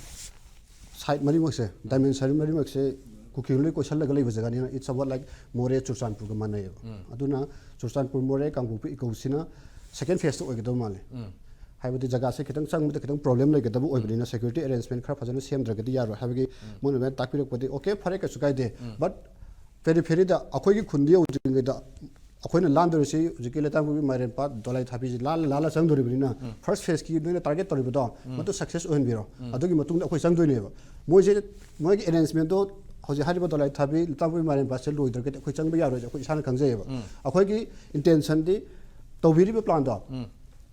side ꯃꯔꯤꯃꯛꯁꯦ, dimension ꯃꯔꯤꯃꯛꯁꯦ ꯀꯨꯀꯤꯅ ꯂꯣꯏ ꯀꯣꯏꯁꯜꯂꯒ ꯂꯩꯕ ꯖꯒꯥꯅꯤꯅ, it's about like ꯃꯣꯔꯦ ꯆꯨꯔꯆꯥꯟꯄꯨꯔꯒ ꯃꯥꯟꯅꯩꯌꯦꯕ꯫ ꯑꯗꯨꯅ ꯆꯨꯔꯆꯥꯟꯄꯨꯔ, ꯃꯣꯔꯦ, ꯀꯥꯡꯄꯣꯛꯄꯤ, ꯏꯀꯧꯁꯤꯅ second phase ꯇ ꯑꯣꯏꯒꯗꯕ ꯃꯥꯜꯂꯦ꯫ ꯍꯥꯏꯕꯗꯤ ꯖꯒꯥꯁꯦ ꯈꯤꯇꯪ ꯆꯪꯕꯗ ꯈꯤꯇꯪ problem ꯂꯩꯒꯗꯕ ꯑꯣꯏꯕꯅꯤꯅ, security arrangement ꯈꯔ ꯐꯖꯅ ꯁꯦꯝꯗ꯭ꯔꯒꯗꯤ ꯌꯥꯔꯣꯏ ꯍꯥꯏꯕꯒꯤ ꯃꯣꯏꯅ ꯑꯗꯨꯃꯥꯏꯅ ꯇꯥꯛꯄꯤꯔꯛꯄꯗꯤ okay, ꯐꯔꯦ, ꯀꯩꯁꯨ ꯀꯥꯏꯗꯦ꯫ But periphery ꯗ ꯑꯩꯈꯣꯏꯒꯤ ꯈꯨꯟꯗ ꯌꯧꯗ꯭ꯔꯤꯉꯩꯗ ꯑꯩꯈꯣꯏꯅ ꯂꯥꯟꯗꯣꯔꯤꯁꯤ ꯍꯧꯖꯤꯛꯀꯤ ꯂꯩꯇꯥꯝꯄꯣꯛꯄꯤ, ꯃꯥꯏꯔꯦꯝꯄꯥꯠ, ꯗꯣꯂꯥꯏ ꯊꯥꯕꯤꯁꯤ ꯂꯥꯜꯂ ꯂꯥꯜꯂ ꯆꯪꯗꯣꯔꯤꯕꯅꯤꯅ, first phase ꯀꯤ ꯅꯣꯏꯅ target ꯇꯧꯔꯤꯕꯗꯣ ꯃꯗꯨ success ꯑꯣꯏꯍꯟꯕꯤꯔꯣ꯫ ꯑꯗꯨꯒꯤ ꯃꯇꯨꯡꯗ ꯑꯩꯈꯣꯏ ꯆꯪꯗꯣꯏꯅꯦꯕ꯫ ꯃꯣꯏꯁꯦ, ꯃꯣꯏꯒꯤ arrangement ꯇꯣ ꯍꯧꯖꯤꯛ ꯍꯥꯏꯔꯤꯕ ꯗꯣꯂꯥꯏ ꯊꯥꯕꯤ, ꯂꯩꯇꯥꯝꯄꯣꯛꯄꯤ, ꯃꯥꯏꯔꯦꯝꯄꯥꯠꯁꯦ ꯂꯣꯏꯗ꯭ꯔꯒꯗꯤ ꯑꯩꯈꯣꯏ ꯆꯪꯕ ꯌꯥꯔꯣꯏꯁꯦ ꯑꯩꯈꯣꯏ ꯏꯁꯥꯅ ꯈꯪꯖꯩꯌꯦꯕ꯫ ꯑꯩꯈꯣꯏꯒꯤ intention ꯗꯤ ꯇꯧꯕꯤꯔꯤꯕ plan ꯗꯣ,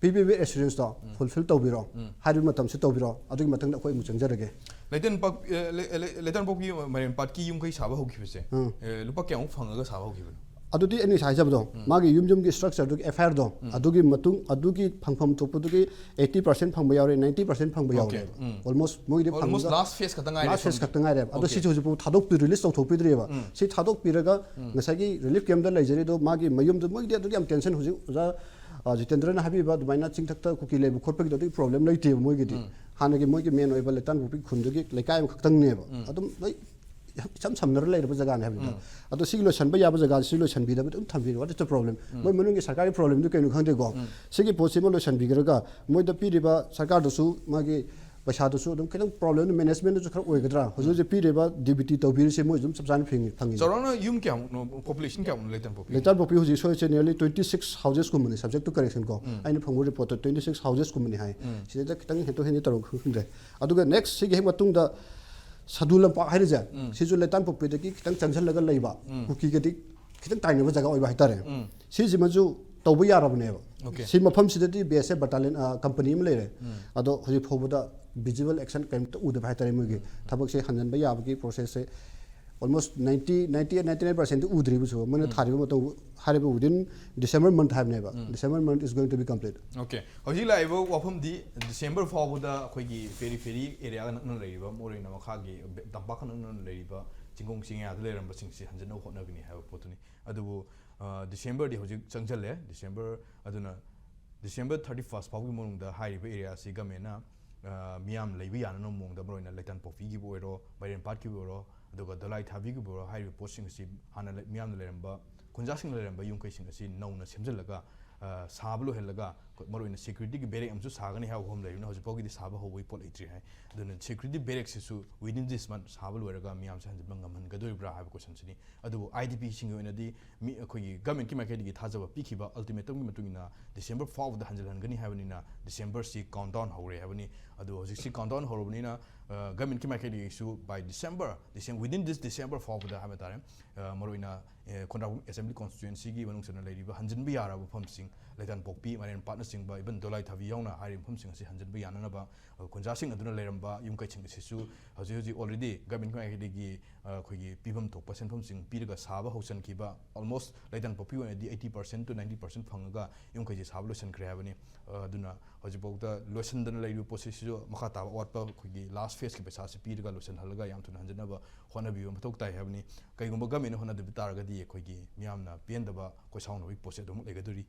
ꯄꯤꯕꯤꯕ assurance ꯇꯣ fulfill ꯇꯧꯕꯤꯔꯣ, ꯍꯥꯏꯔꯤꯕ ꯃꯇꯝꯁꯤ ꯇꯧꯕꯤꯔꯣ, ꯑꯗꯨꯒꯤ ꯃꯊꯪꯗ ꯑꯩꯈꯣꯏ ꯑꯃꯨꯛ ꯆꯪꯖꯔꯒꯦ꯫ ꯂꯩꯇꯦꯝꯄꯥꯛ-, ꯑꯦ, ꯂꯩ-, ꯂꯩ-, ꯂꯩꯇꯦꯝꯄꯣꯛꯄꯤ ꯃꯥꯏꯔꯦꯝꯄꯥꯠꯀꯤ ꯌꯨꯝꯈꯩ ꯁꯥꯕ ꯍꯧꯈꯤꯕꯁꯦ, ꯎꯝ꯫ ꯑꯦ, ꯂꯨꯄꯥ ꯀꯌꯥꯃꯨꯛ ꯐꯪꯉꯒ ꯁꯥꯕ ꯍꯧꯈꯤꯕꯅꯣ? ꯑꯗꯨꯗꯤ ꯑꯩꯅ ꯉꯁꯥꯏ ꯍꯥꯏꯖꯕꯗꯣ, ꯃꯥꯒꯤ ꯌꯨꯝ ꯌꯨꯝꯒꯤ structure ꯗꯨꯒꯤ F I R ꯗꯣ, ꯑꯗꯨꯒꯤ ꯃꯇꯨꯡ, ꯑꯗꯨꯒꯤ ꯐꯪꯐꯝ ꯊꯣꯛꯄꯗꯨꯒꯤ eighty percent ꯐꯪꯕ ꯌꯥꯎꯔꯦ, ninety percent ꯐꯪꯕ Okay, ꯌꯥꯎꯔꯦꯕ꯫ ꯎꯝ꯫ Almost ꯃꯣꯏꯒꯤꯗꯤ Almost ꯐꯪꯕ-, last phase ꯈꯛꯇ ꯉꯥꯏꯔꯦ last phase ꯁꯣꯝꯒꯤ꯫ ꯈꯛꯇ ꯉꯥꯏꯔꯦꯕ꯫ ꯑꯗꯣ Okay. ꯁꯤꯁꯦ ꯍꯧꯖꯤꯛ ꯐꯥꯎ ꯊꯥꯗꯣꯛꯄꯤ-, release ꯇꯧꯊꯣꯛꯄꯤꯗ꯭ꯔꯤꯕ꯫ ꯎꯝ꯫ ꯁꯤ ꯊꯥꯗꯣꯛꯄꯤꯔꯒ ꯉꯁꯥꯏꯒꯤ relief camp ꯇ ꯂꯩꯖꯔꯤꯗꯣ, ꯃꯥꯒꯤ ꯃꯌꯨꯝꯗꯣ, ꯃꯣꯏꯒꯤꯗꯤ ꯑꯗꯨꯒꯤ ꯌꯥꯝ tension ꯍꯧꯖꯤꯛ ꯑꯣꯖꯥ ꯑ, ꯖꯤꯇꯦꯟꯗ꯭ꯔꯅ ꯍꯥꯏꯕꯤꯕ ꯑꯗꯨꯃꯥꯏꯅ ꯆꯤꯡꯊꯛꯇ ꯀꯨꯀꯤ ꯂꯩꯕ ꯈꯣꯠꯄꯒꯤꯗꯣ ꯑꯗꯨꯒꯤ ꯄ꯭ꯔꯣꯕ꯭ꯂꯦꯝ ꯂꯩꯇꯦꯕ ꯃꯣꯏꯒꯤꯗꯤ꯫ ꯍꯥꯟꯅꯒꯤ ꯃꯣꯏꯒꯤ ꯃꯦꯟ ꯑꯣꯏꯕ ꯂꯩꯇꯥꯟꯄꯣꯛꯄꯤ ꯈꯨꯟꯗꯨꯒꯤ ꯂꯩꯀꯥꯏ ꯑꯃꯈꯛꯇꯪꯅꯦꯕ꯫ ꯑꯗꯨꯝ ꯂꯣꯏ ꯏꯆꯝ ꯁꯝꯅꯔ ꯂꯩꯔꯕ ꯖꯒꯥꯅꯦ ꯍꯥꯏꯕꯅꯤꯗ꯫ ꯑꯗꯣ ꯁꯤꯒꯤ ꯂꯣꯏꯁꯟꯕ ꯌꯥꯕ ꯖꯒꯥꯁꯤ ꯂꯣꯏꯁꯟꯕꯤꯗꯕ ꯑꯗꯨꯝ ꯊꯝꯕꯤꯔꯣ, what is the problem? ꯃꯣꯏ ꯃꯅꯨꯡꯒꯤ ꯁꯔꯀꯥꯔꯒꯤ ꯄ꯭ꯔꯣꯕ꯭ꯂꯦꯝꯗꯨ ꯀꯩꯅꯣ ꯈꯪꯗꯦꯀꯣ꯫ ꯁꯤꯒꯤ ꯄꯣꯠꯁꯤꯃ ꯂꯣꯏꯁꯟꯕꯤꯈ꯭ꯔꯒ ꯃꯣꯏꯗ ꯄꯤꯔꯤꯕ ꯁꯔꯀꯥꯔꯗꯨꯁꯨ ꯃꯥꯒꯤ ꯄꯩꯁꯥꯗꯨꯁꯨ ꯑꯗꯨꯝ ꯈꯤꯇꯪ ꯄ꯭ꯔꯣꯕ꯭ꯂꯦꯝꯗꯨ ꯃꯦꯅꯦꯖꯃꯦꯟꯗꯨꯁꯨ ꯈꯔ ꯑꯣꯏꯒꯗ꯭ꯔꯥ? ꯍꯧꯖꯤꯛ ꯍꯧꯖꯤꯛ ꯄꯤꯔꯤꯕ ꯗꯤ ꯕꯤ ꯇꯤ ꯇꯧꯕꯤꯔꯤꯁꯦ ꯃꯣꯏ ꯑꯗꯨꯝ ꯆꯞ ꯆꯥꯅ ꯐꯪꯉꯤ, ꯐꯪꯉꯤ꯫ ꯆꯥꯎꯔꯥꯛꯅ ꯌꯨꯝ ꯀꯌꯥꯃꯨꯛꯅꯣ, ꯄꯣꯄꯨꯂꯦꯁꯟ ꯀꯌꯥꯃꯨꯛꯅꯣ ꯂꯩꯇꯥꯟꯄꯣꯛꯄꯤ? ꯂꯩꯇꯥꯟꯄꯣꯛꯄꯤ ꯍꯧꯖꯤꯛ ꯁꯣꯏꯁꯦ nearly twenty six ꯍꯥꯎꯁꯦꯁꯀꯨꯝꯕꯅꯤ, subject to correction ꯀꯣ꯫ ꯑꯩꯅ ꯐꯪꯕ ꯔꯤꯄꯣꯔꯠꯇ twenty six ꯍꯥꯎꯁꯦꯁꯀꯨꯝꯕꯅꯤ ꯍꯥꯏ꯫ ꯁꯤꯗꯩꯗ ꯈꯤꯇꯪ ꯍꯦꯟꯗꯣꯛ ꯍꯦꯟꯖꯤꯟ ꯇꯧꯔꯝ ꯈꯪꯗ꯭ꯔꯦ꯫ ꯑꯗꯨꯒ ꯅꯦꯛꯁ ꯁꯤꯒꯤ ꯍꯦꯛ ꯃꯇꯨꯡꯗ ꯁꯥꯗꯨ ꯂꯝꯄꯥꯛ ꯍꯥꯏꯔꯤꯁꯦ, ꯁꯤꯁꯨ ꯂꯩꯇꯥꯟꯄꯣꯛꯄꯤꯗꯒꯤ ꯈꯤꯇꯪ ꯆꯪꯁꯤꯜꯂꯒ ꯂꯩꯕ, ꯀꯨꯀꯤꯒꯗꯤ ꯈꯤꯇꯪ ꯇꯥꯏꯅꯕ ꯖꯒꯥ ꯑꯣꯏꯕ ꯍꯥꯏꯇꯥꯔꯦ꯫ ꯁꯤꯁꯤꯃꯁꯨ ꯇꯧꯕ ꯌꯥꯔꯕꯅꯦꯕ꯫ ꯁꯤ ꯃꯐꯝꯁꯤꯗꯗꯤ ꯕꯤ ꯑꯦꯁ ꯑꯦꯐ ꯕꯇꯥꯂꯤꯌꯟ, ꯑ, ꯀꯝꯄꯅꯤ ꯑꯃ ꯂꯩꯔꯦ꯫ ꯑꯗꯣ ꯍꯧꯖꯤꯛ ꯐꯥꯎꯕꯗ ꯚꯤꯖꯨꯋꯦꯜ ꯑꯦꯛꯁꯟ ꯀꯔꯤꯝꯇ ꯎꯗꯕ ꯍꯥꯏꯇꯥꯔꯦ꯫ ꯃꯣꯏꯒꯤ ꯊꯕꯛꯁꯦ ꯍꯟꯖꯤꯟꯕ ꯌꯥꯕꯒꯤ ꯄ꯭ꯔꯣꯁꯦꯁꯁꯦ almost ninety, ninety eight, ninety nine percent ꯎꯗ꯭ꯔꯤꯕꯁꯨ ꯃꯣꯏꯅ ꯊꯥꯔꯤꯕ ꯃꯇꯧ ꯍꯥꯏꯔꯤꯕ within December month ꯍꯥꯏꯕꯅꯦꯕ꯫ December month is going to be complete. Okay, ꯍꯧꯖꯤꯛ ꯂꯥꯛꯏꯕ ꯋꯥꯐꯝꯗꯤ ꯗꯤꯁꯦꯝꯕꯔ ꯐꯥꯎꯕꯗ ꯑꯩꯈꯣꯏꯒꯤ ꯄꯦꯔꯤꯐꯦꯔꯤ ꯑꯦꯔꯤꯌꯥꯒ ꯅꯛꯅ ꯂꯩꯔꯤꯕ, ꯃꯔꯨꯑꯣꯏꯅ ꯃꯈꯥꯒꯤ ꯕꯦ-, ꯇꯝꯄꯥꯛꯀ ꯅꯛꯅ ꯂꯩꯔꯤꯕ ꯆꯤꯡꯈꯣꯡ ꯆꯤꯡꯌꯥꯗ ꯂꯩꯔꯝꯕꯁꯤꯡꯁꯤ ꯍꯟꯖꯤꯟꯅꯕ ꯍꯣꯠꯅꯒꯅꯤ ꯍꯥꯏꯕ ꯄꯣꯠꯇꯨꯅꯤ꯫ ꯑꯗꯨꯕꯨ, ꯑ, ꯗꯤꯁꯦꯝꯕꯔꯗꯤ ꯍꯧꯖꯤꯛ ꯆꯪꯁꯤꯜꯂꯦ꯫ ꯗꯤꯁꯦꯝꯕꯔ, ꯑꯗꯨꯅ ꯗꯤꯁꯦꯝꯕꯔ thirty first ꯐꯥꯎꯒꯤ ꯃꯅꯨꯡꯗ ꯍꯥꯏꯔꯤꯕ ꯑꯦꯔꯤꯌꯥ ꯑꯁꯤ ꯒꯃꯦꯟꯅ, ꯑ, ꯃꯤꯌꯥꯝ ꯂꯩꯕ ꯌꯥꯅꯅꯕ ꯃꯑꯣꯡꯗ, ꯃꯔꯨꯑꯣꯏꯅ ꯂꯩꯇꯥꯟꯄꯣꯛꯄꯤꯒꯤꯕꯨ ꯑꯣꯏꯔꯣ, ꯃꯥꯏꯔꯦꯟꯄꯥꯠꯀꯤꯕꯨ ꯑꯣꯏꯔꯣ, ꯑꯗꯨꯒ ꯗꯣꯂꯥꯏ ꯊꯥꯕꯤꯒꯤꯕꯨ ꯑꯣꯏꯔꯣ, ꯍꯥꯏꯔꯤꯕ ꯄꯣꯠꯁꯤꯡ ꯑꯁꯤ ꯍꯥꯟꯅ ꯂꯩ-, ꯃꯤꯌꯥꯝꯅ ꯂꯩꯔꯝꯕ, ꯈꯨꯟꯖꯥꯁꯤꯡꯅ ꯂꯩꯔꯝꯕ ꯌꯨꯝ ꯀꯩꯁꯤꯡ ꯑꯁꯤ ꯅꯧꯅ ꯁꯦꯝꯖꯤꯜꯂꯒ, ꯑ, ꯁꯥꯕ ꯂꯣꯏꯍꯜꯂꯒ, ꯃꯔꯨꯑꯣꯏꯅ ꯁꯦꯀ꯭ꯌꯨꯔꯤꯇꯤꯒꯤ ꯕꯦꯔꯦꯛ ꯑꯃꯁꯨ ꯁꯥꯒꯅꯤ ꯍꯥꯏꯕ ꯋꯥꯐꯝ ꯂꯩꯕꯅꯤꯅ ꯍꯧꯖꯤꯛ ꯐꯥꯎꯒꯤꯗꯤ ꯁꯥꯕ ꯍꯧꯕꯒꯤ ꯄꯣꯠ ꯂꯩꯇ꯭ꯔꯤ ꯍꯥꯏ꯫ ꯑꯗꯨꯅ ꯁꯦꯀ꯭ꯌꯨꯔꯤꯇꯤ ꯕꯦꯔꯦꯛꯁꯤꯁꯨ within this month ꯁꯥꯕ ꯂꯣꯏꯔꯒ ꯃꯤꯌꯥꯝꯁꯦ ꯍꯟꯖꯤꯟꯕ ꯉꯝꯍꯟꯒꯗꯣꯔꯤꯕ꯭ꯔꯥ ꯍꯥꯏꯕ ꯀꯣꯏꯁꯟꯁꯤꯅꯤ꯫ ꯑꯗꯨꯕꯨ ꯑꯥꯏ ꯗꯤ ꯄꯤꯁꯤꯡꯒꯤ ꯑꯣꯏꯅꯗꯤ ꯃꯤ, ꯑꯩꯈꯣꯏꯒꯤ ꯒꯃꯦꯟꯠꯀꯤ ꯃꯥꯏꯀꯩꯗꯒꯤ ꯊꯥꯖꯕ ꯄꯤꯈꯤꯕ ꯑꯜꯇꯤꯃꯦꯇꯝꯒꯤ ꯃꯇꯨꯡ ꯏꯟꯅ ꯗꯤꯁꯦꯝꯕꯔ ꯐꯥꯎꯕꯗ ꯍꯟꯖꯤꯜꯍꯟꯒꯅꯤ ꯍꯥꯏꯕꯅꯤꯅ, ꯗꯤꯁꯦꯝꯕꯔꯁꯤ ꯀꯥꯎꯟꯠ ꯗꯥꯎꯟ ꯍꯧꯔꯦ ꯍꯥꯏꯕꯅꯤ꯫ ꯑꯗꯨ ꯍꯧꯖꯤꯛꯁꯤ ꯀꯥꯎꯟꯠ ꯗꯥꯎꯟ ꯍꯧꯔꯕꯅꯤꯅ, ꯑ, ꯒꯃꯦꯟꯠꯀꯤ ꯃꯥꯏꯀꯩꯗꯒꯤꯁꯨ by December, Decem-, within this December ꯐꯥꯎꯕꯗ ꯍꯥꯏꯕ ꯇꯥꯔꯦ, ꯑ, ꯃꯔꯨꯑꯣꯏꯅ, ꯑ, ꯈꯣꯡꯒ꯭ꯔꯥꯎꯕꯝ ꯑꯦꯁꯦꯝꯕ꯭ꯂꯤ ꯀꯣꯟꯁꯇꯤꯇ꯭ꯌꯨꯑꯦꯟꯁꯤꯒꯤ ꯃꯅꯨꯡ ꯆꯟꯅ ꯂꯩꯔꯤꯕ ꯍꯟꯖꯤꯟꯕ ꯌꯥꯔꯕ ꯃꯐꯝꯁꯤꯡ, ꯂꯩꯇꯥꯟꯄꯣꯛꯄꯤ, ꯃꯥꯏꯔꯦꯟꯄꯥꯠꯅꯆꯤꯡꯕ, even ꯗꯣꯂꯥꯏ ꯊꯥꯕꯤ ꯌꯥꯎꯅ ꯍꯥꯏꯔꯤꯕ ꯃꯐꯝꯁꯤꯡ ꯑꯁꯤ ꯍꯟꯖꯤꯟꯕ ꯌꯥꯅꯅꯕ, ꯑ, ꯈꯨꯟꯖꯥꯁꯤꯡ ꯑꯗꯨꯅ ꯂꯩꯔꯝꯕ ꯌꯨꯝ ꯀꯩꯁꯤꯡ ꯑꯁꯤꯁꯨ ꯍꯧꯖꯤꯛ ꯍꯧꯖꯤꯛ already ꯒꯃꯦꯟꯠꯀꯤ ꯃꯥꯏꯀꯩꯗꯒꯤ, ꯑ, ꯑꯩꯈꯣꯏꯒꯤ ꯄꯤꯐꯝ ꯊꯣꯛꯄ ꯁꯦꯟꯐꯝꯁꯤꯡ ꯄꯤꯔꯒ ꯁꯥꯕ ꯍꯧꯁꯤꯟꯈꯤꯕ, almost ꯂꯩꯇꯥꯟꯄꯣꯛꯄꯤ ꯑꯣꯏꯅꯗꯤ eighty percent to ninety percent ꯐꯪꯉꯒ ꯌꯨꯝ ꯀꯩꯁꯤ ꯁꯥꯕ ꯂꯣꯏꯁꯤꯟꯈ꯭ꯔꯦ ꯍꯥꯏꯕꯅꯤ꯫ ꯑ, ꯑꯗꯨꯅ ꯍꯧꯖꯤꯛꯐꯥꯎꯗ ꯂꯣꯏꯁꯤꯟꯗꯅ ꯂꯩꯔꯤꯕ ꯄꯣꯠꯁꯤꯁꯨ ꯃꯈꯥ ꯇꯥꯕ ꯑꯋꯥꯠꯄ ꯑꯩꯈꯣꯏꯒꯤ ꯂꯥꯁ ꯐꯦꯁꯀꯤ ꯄꯩꯁꯥꯁꯤ ꯄꯤꯔꯒ ꯂꯣꯏꯁꯤꯟꯍꯜꯂꯒ ꯌꯥꯝ ꯊꯨꯅ ꯍꯟꯖꯤꯟꯅꯕ ꯍꯣꯠꯅꯕꯤꯕ ꯃꯊꯧ ꯇꯥꯏ ꯍꯥꯏꯕꯅꯤ꯫ ꯀꯩꯒꯨꯝꯕ ꯒꯃꯦꯟꯠꯅ ꯍꯣꯠꯅꯗꯕ ꯇꯥꯔꯒꯗꯤ ꯑꯩꯈꯣꯏꯒꯤ ꯃꯤꯌꯥꯝꯅ ꯄꯦꯟꯗꯕ, ꯑꯩꯈꯣꯏ ꯁꯥꯎꯅꯕꯒꯤ ꯄꯣꯠꯁꯦ ꯑꯗꯨꯃꯛ ꯂꯩꯒꯗꯣꯔꯤ꯫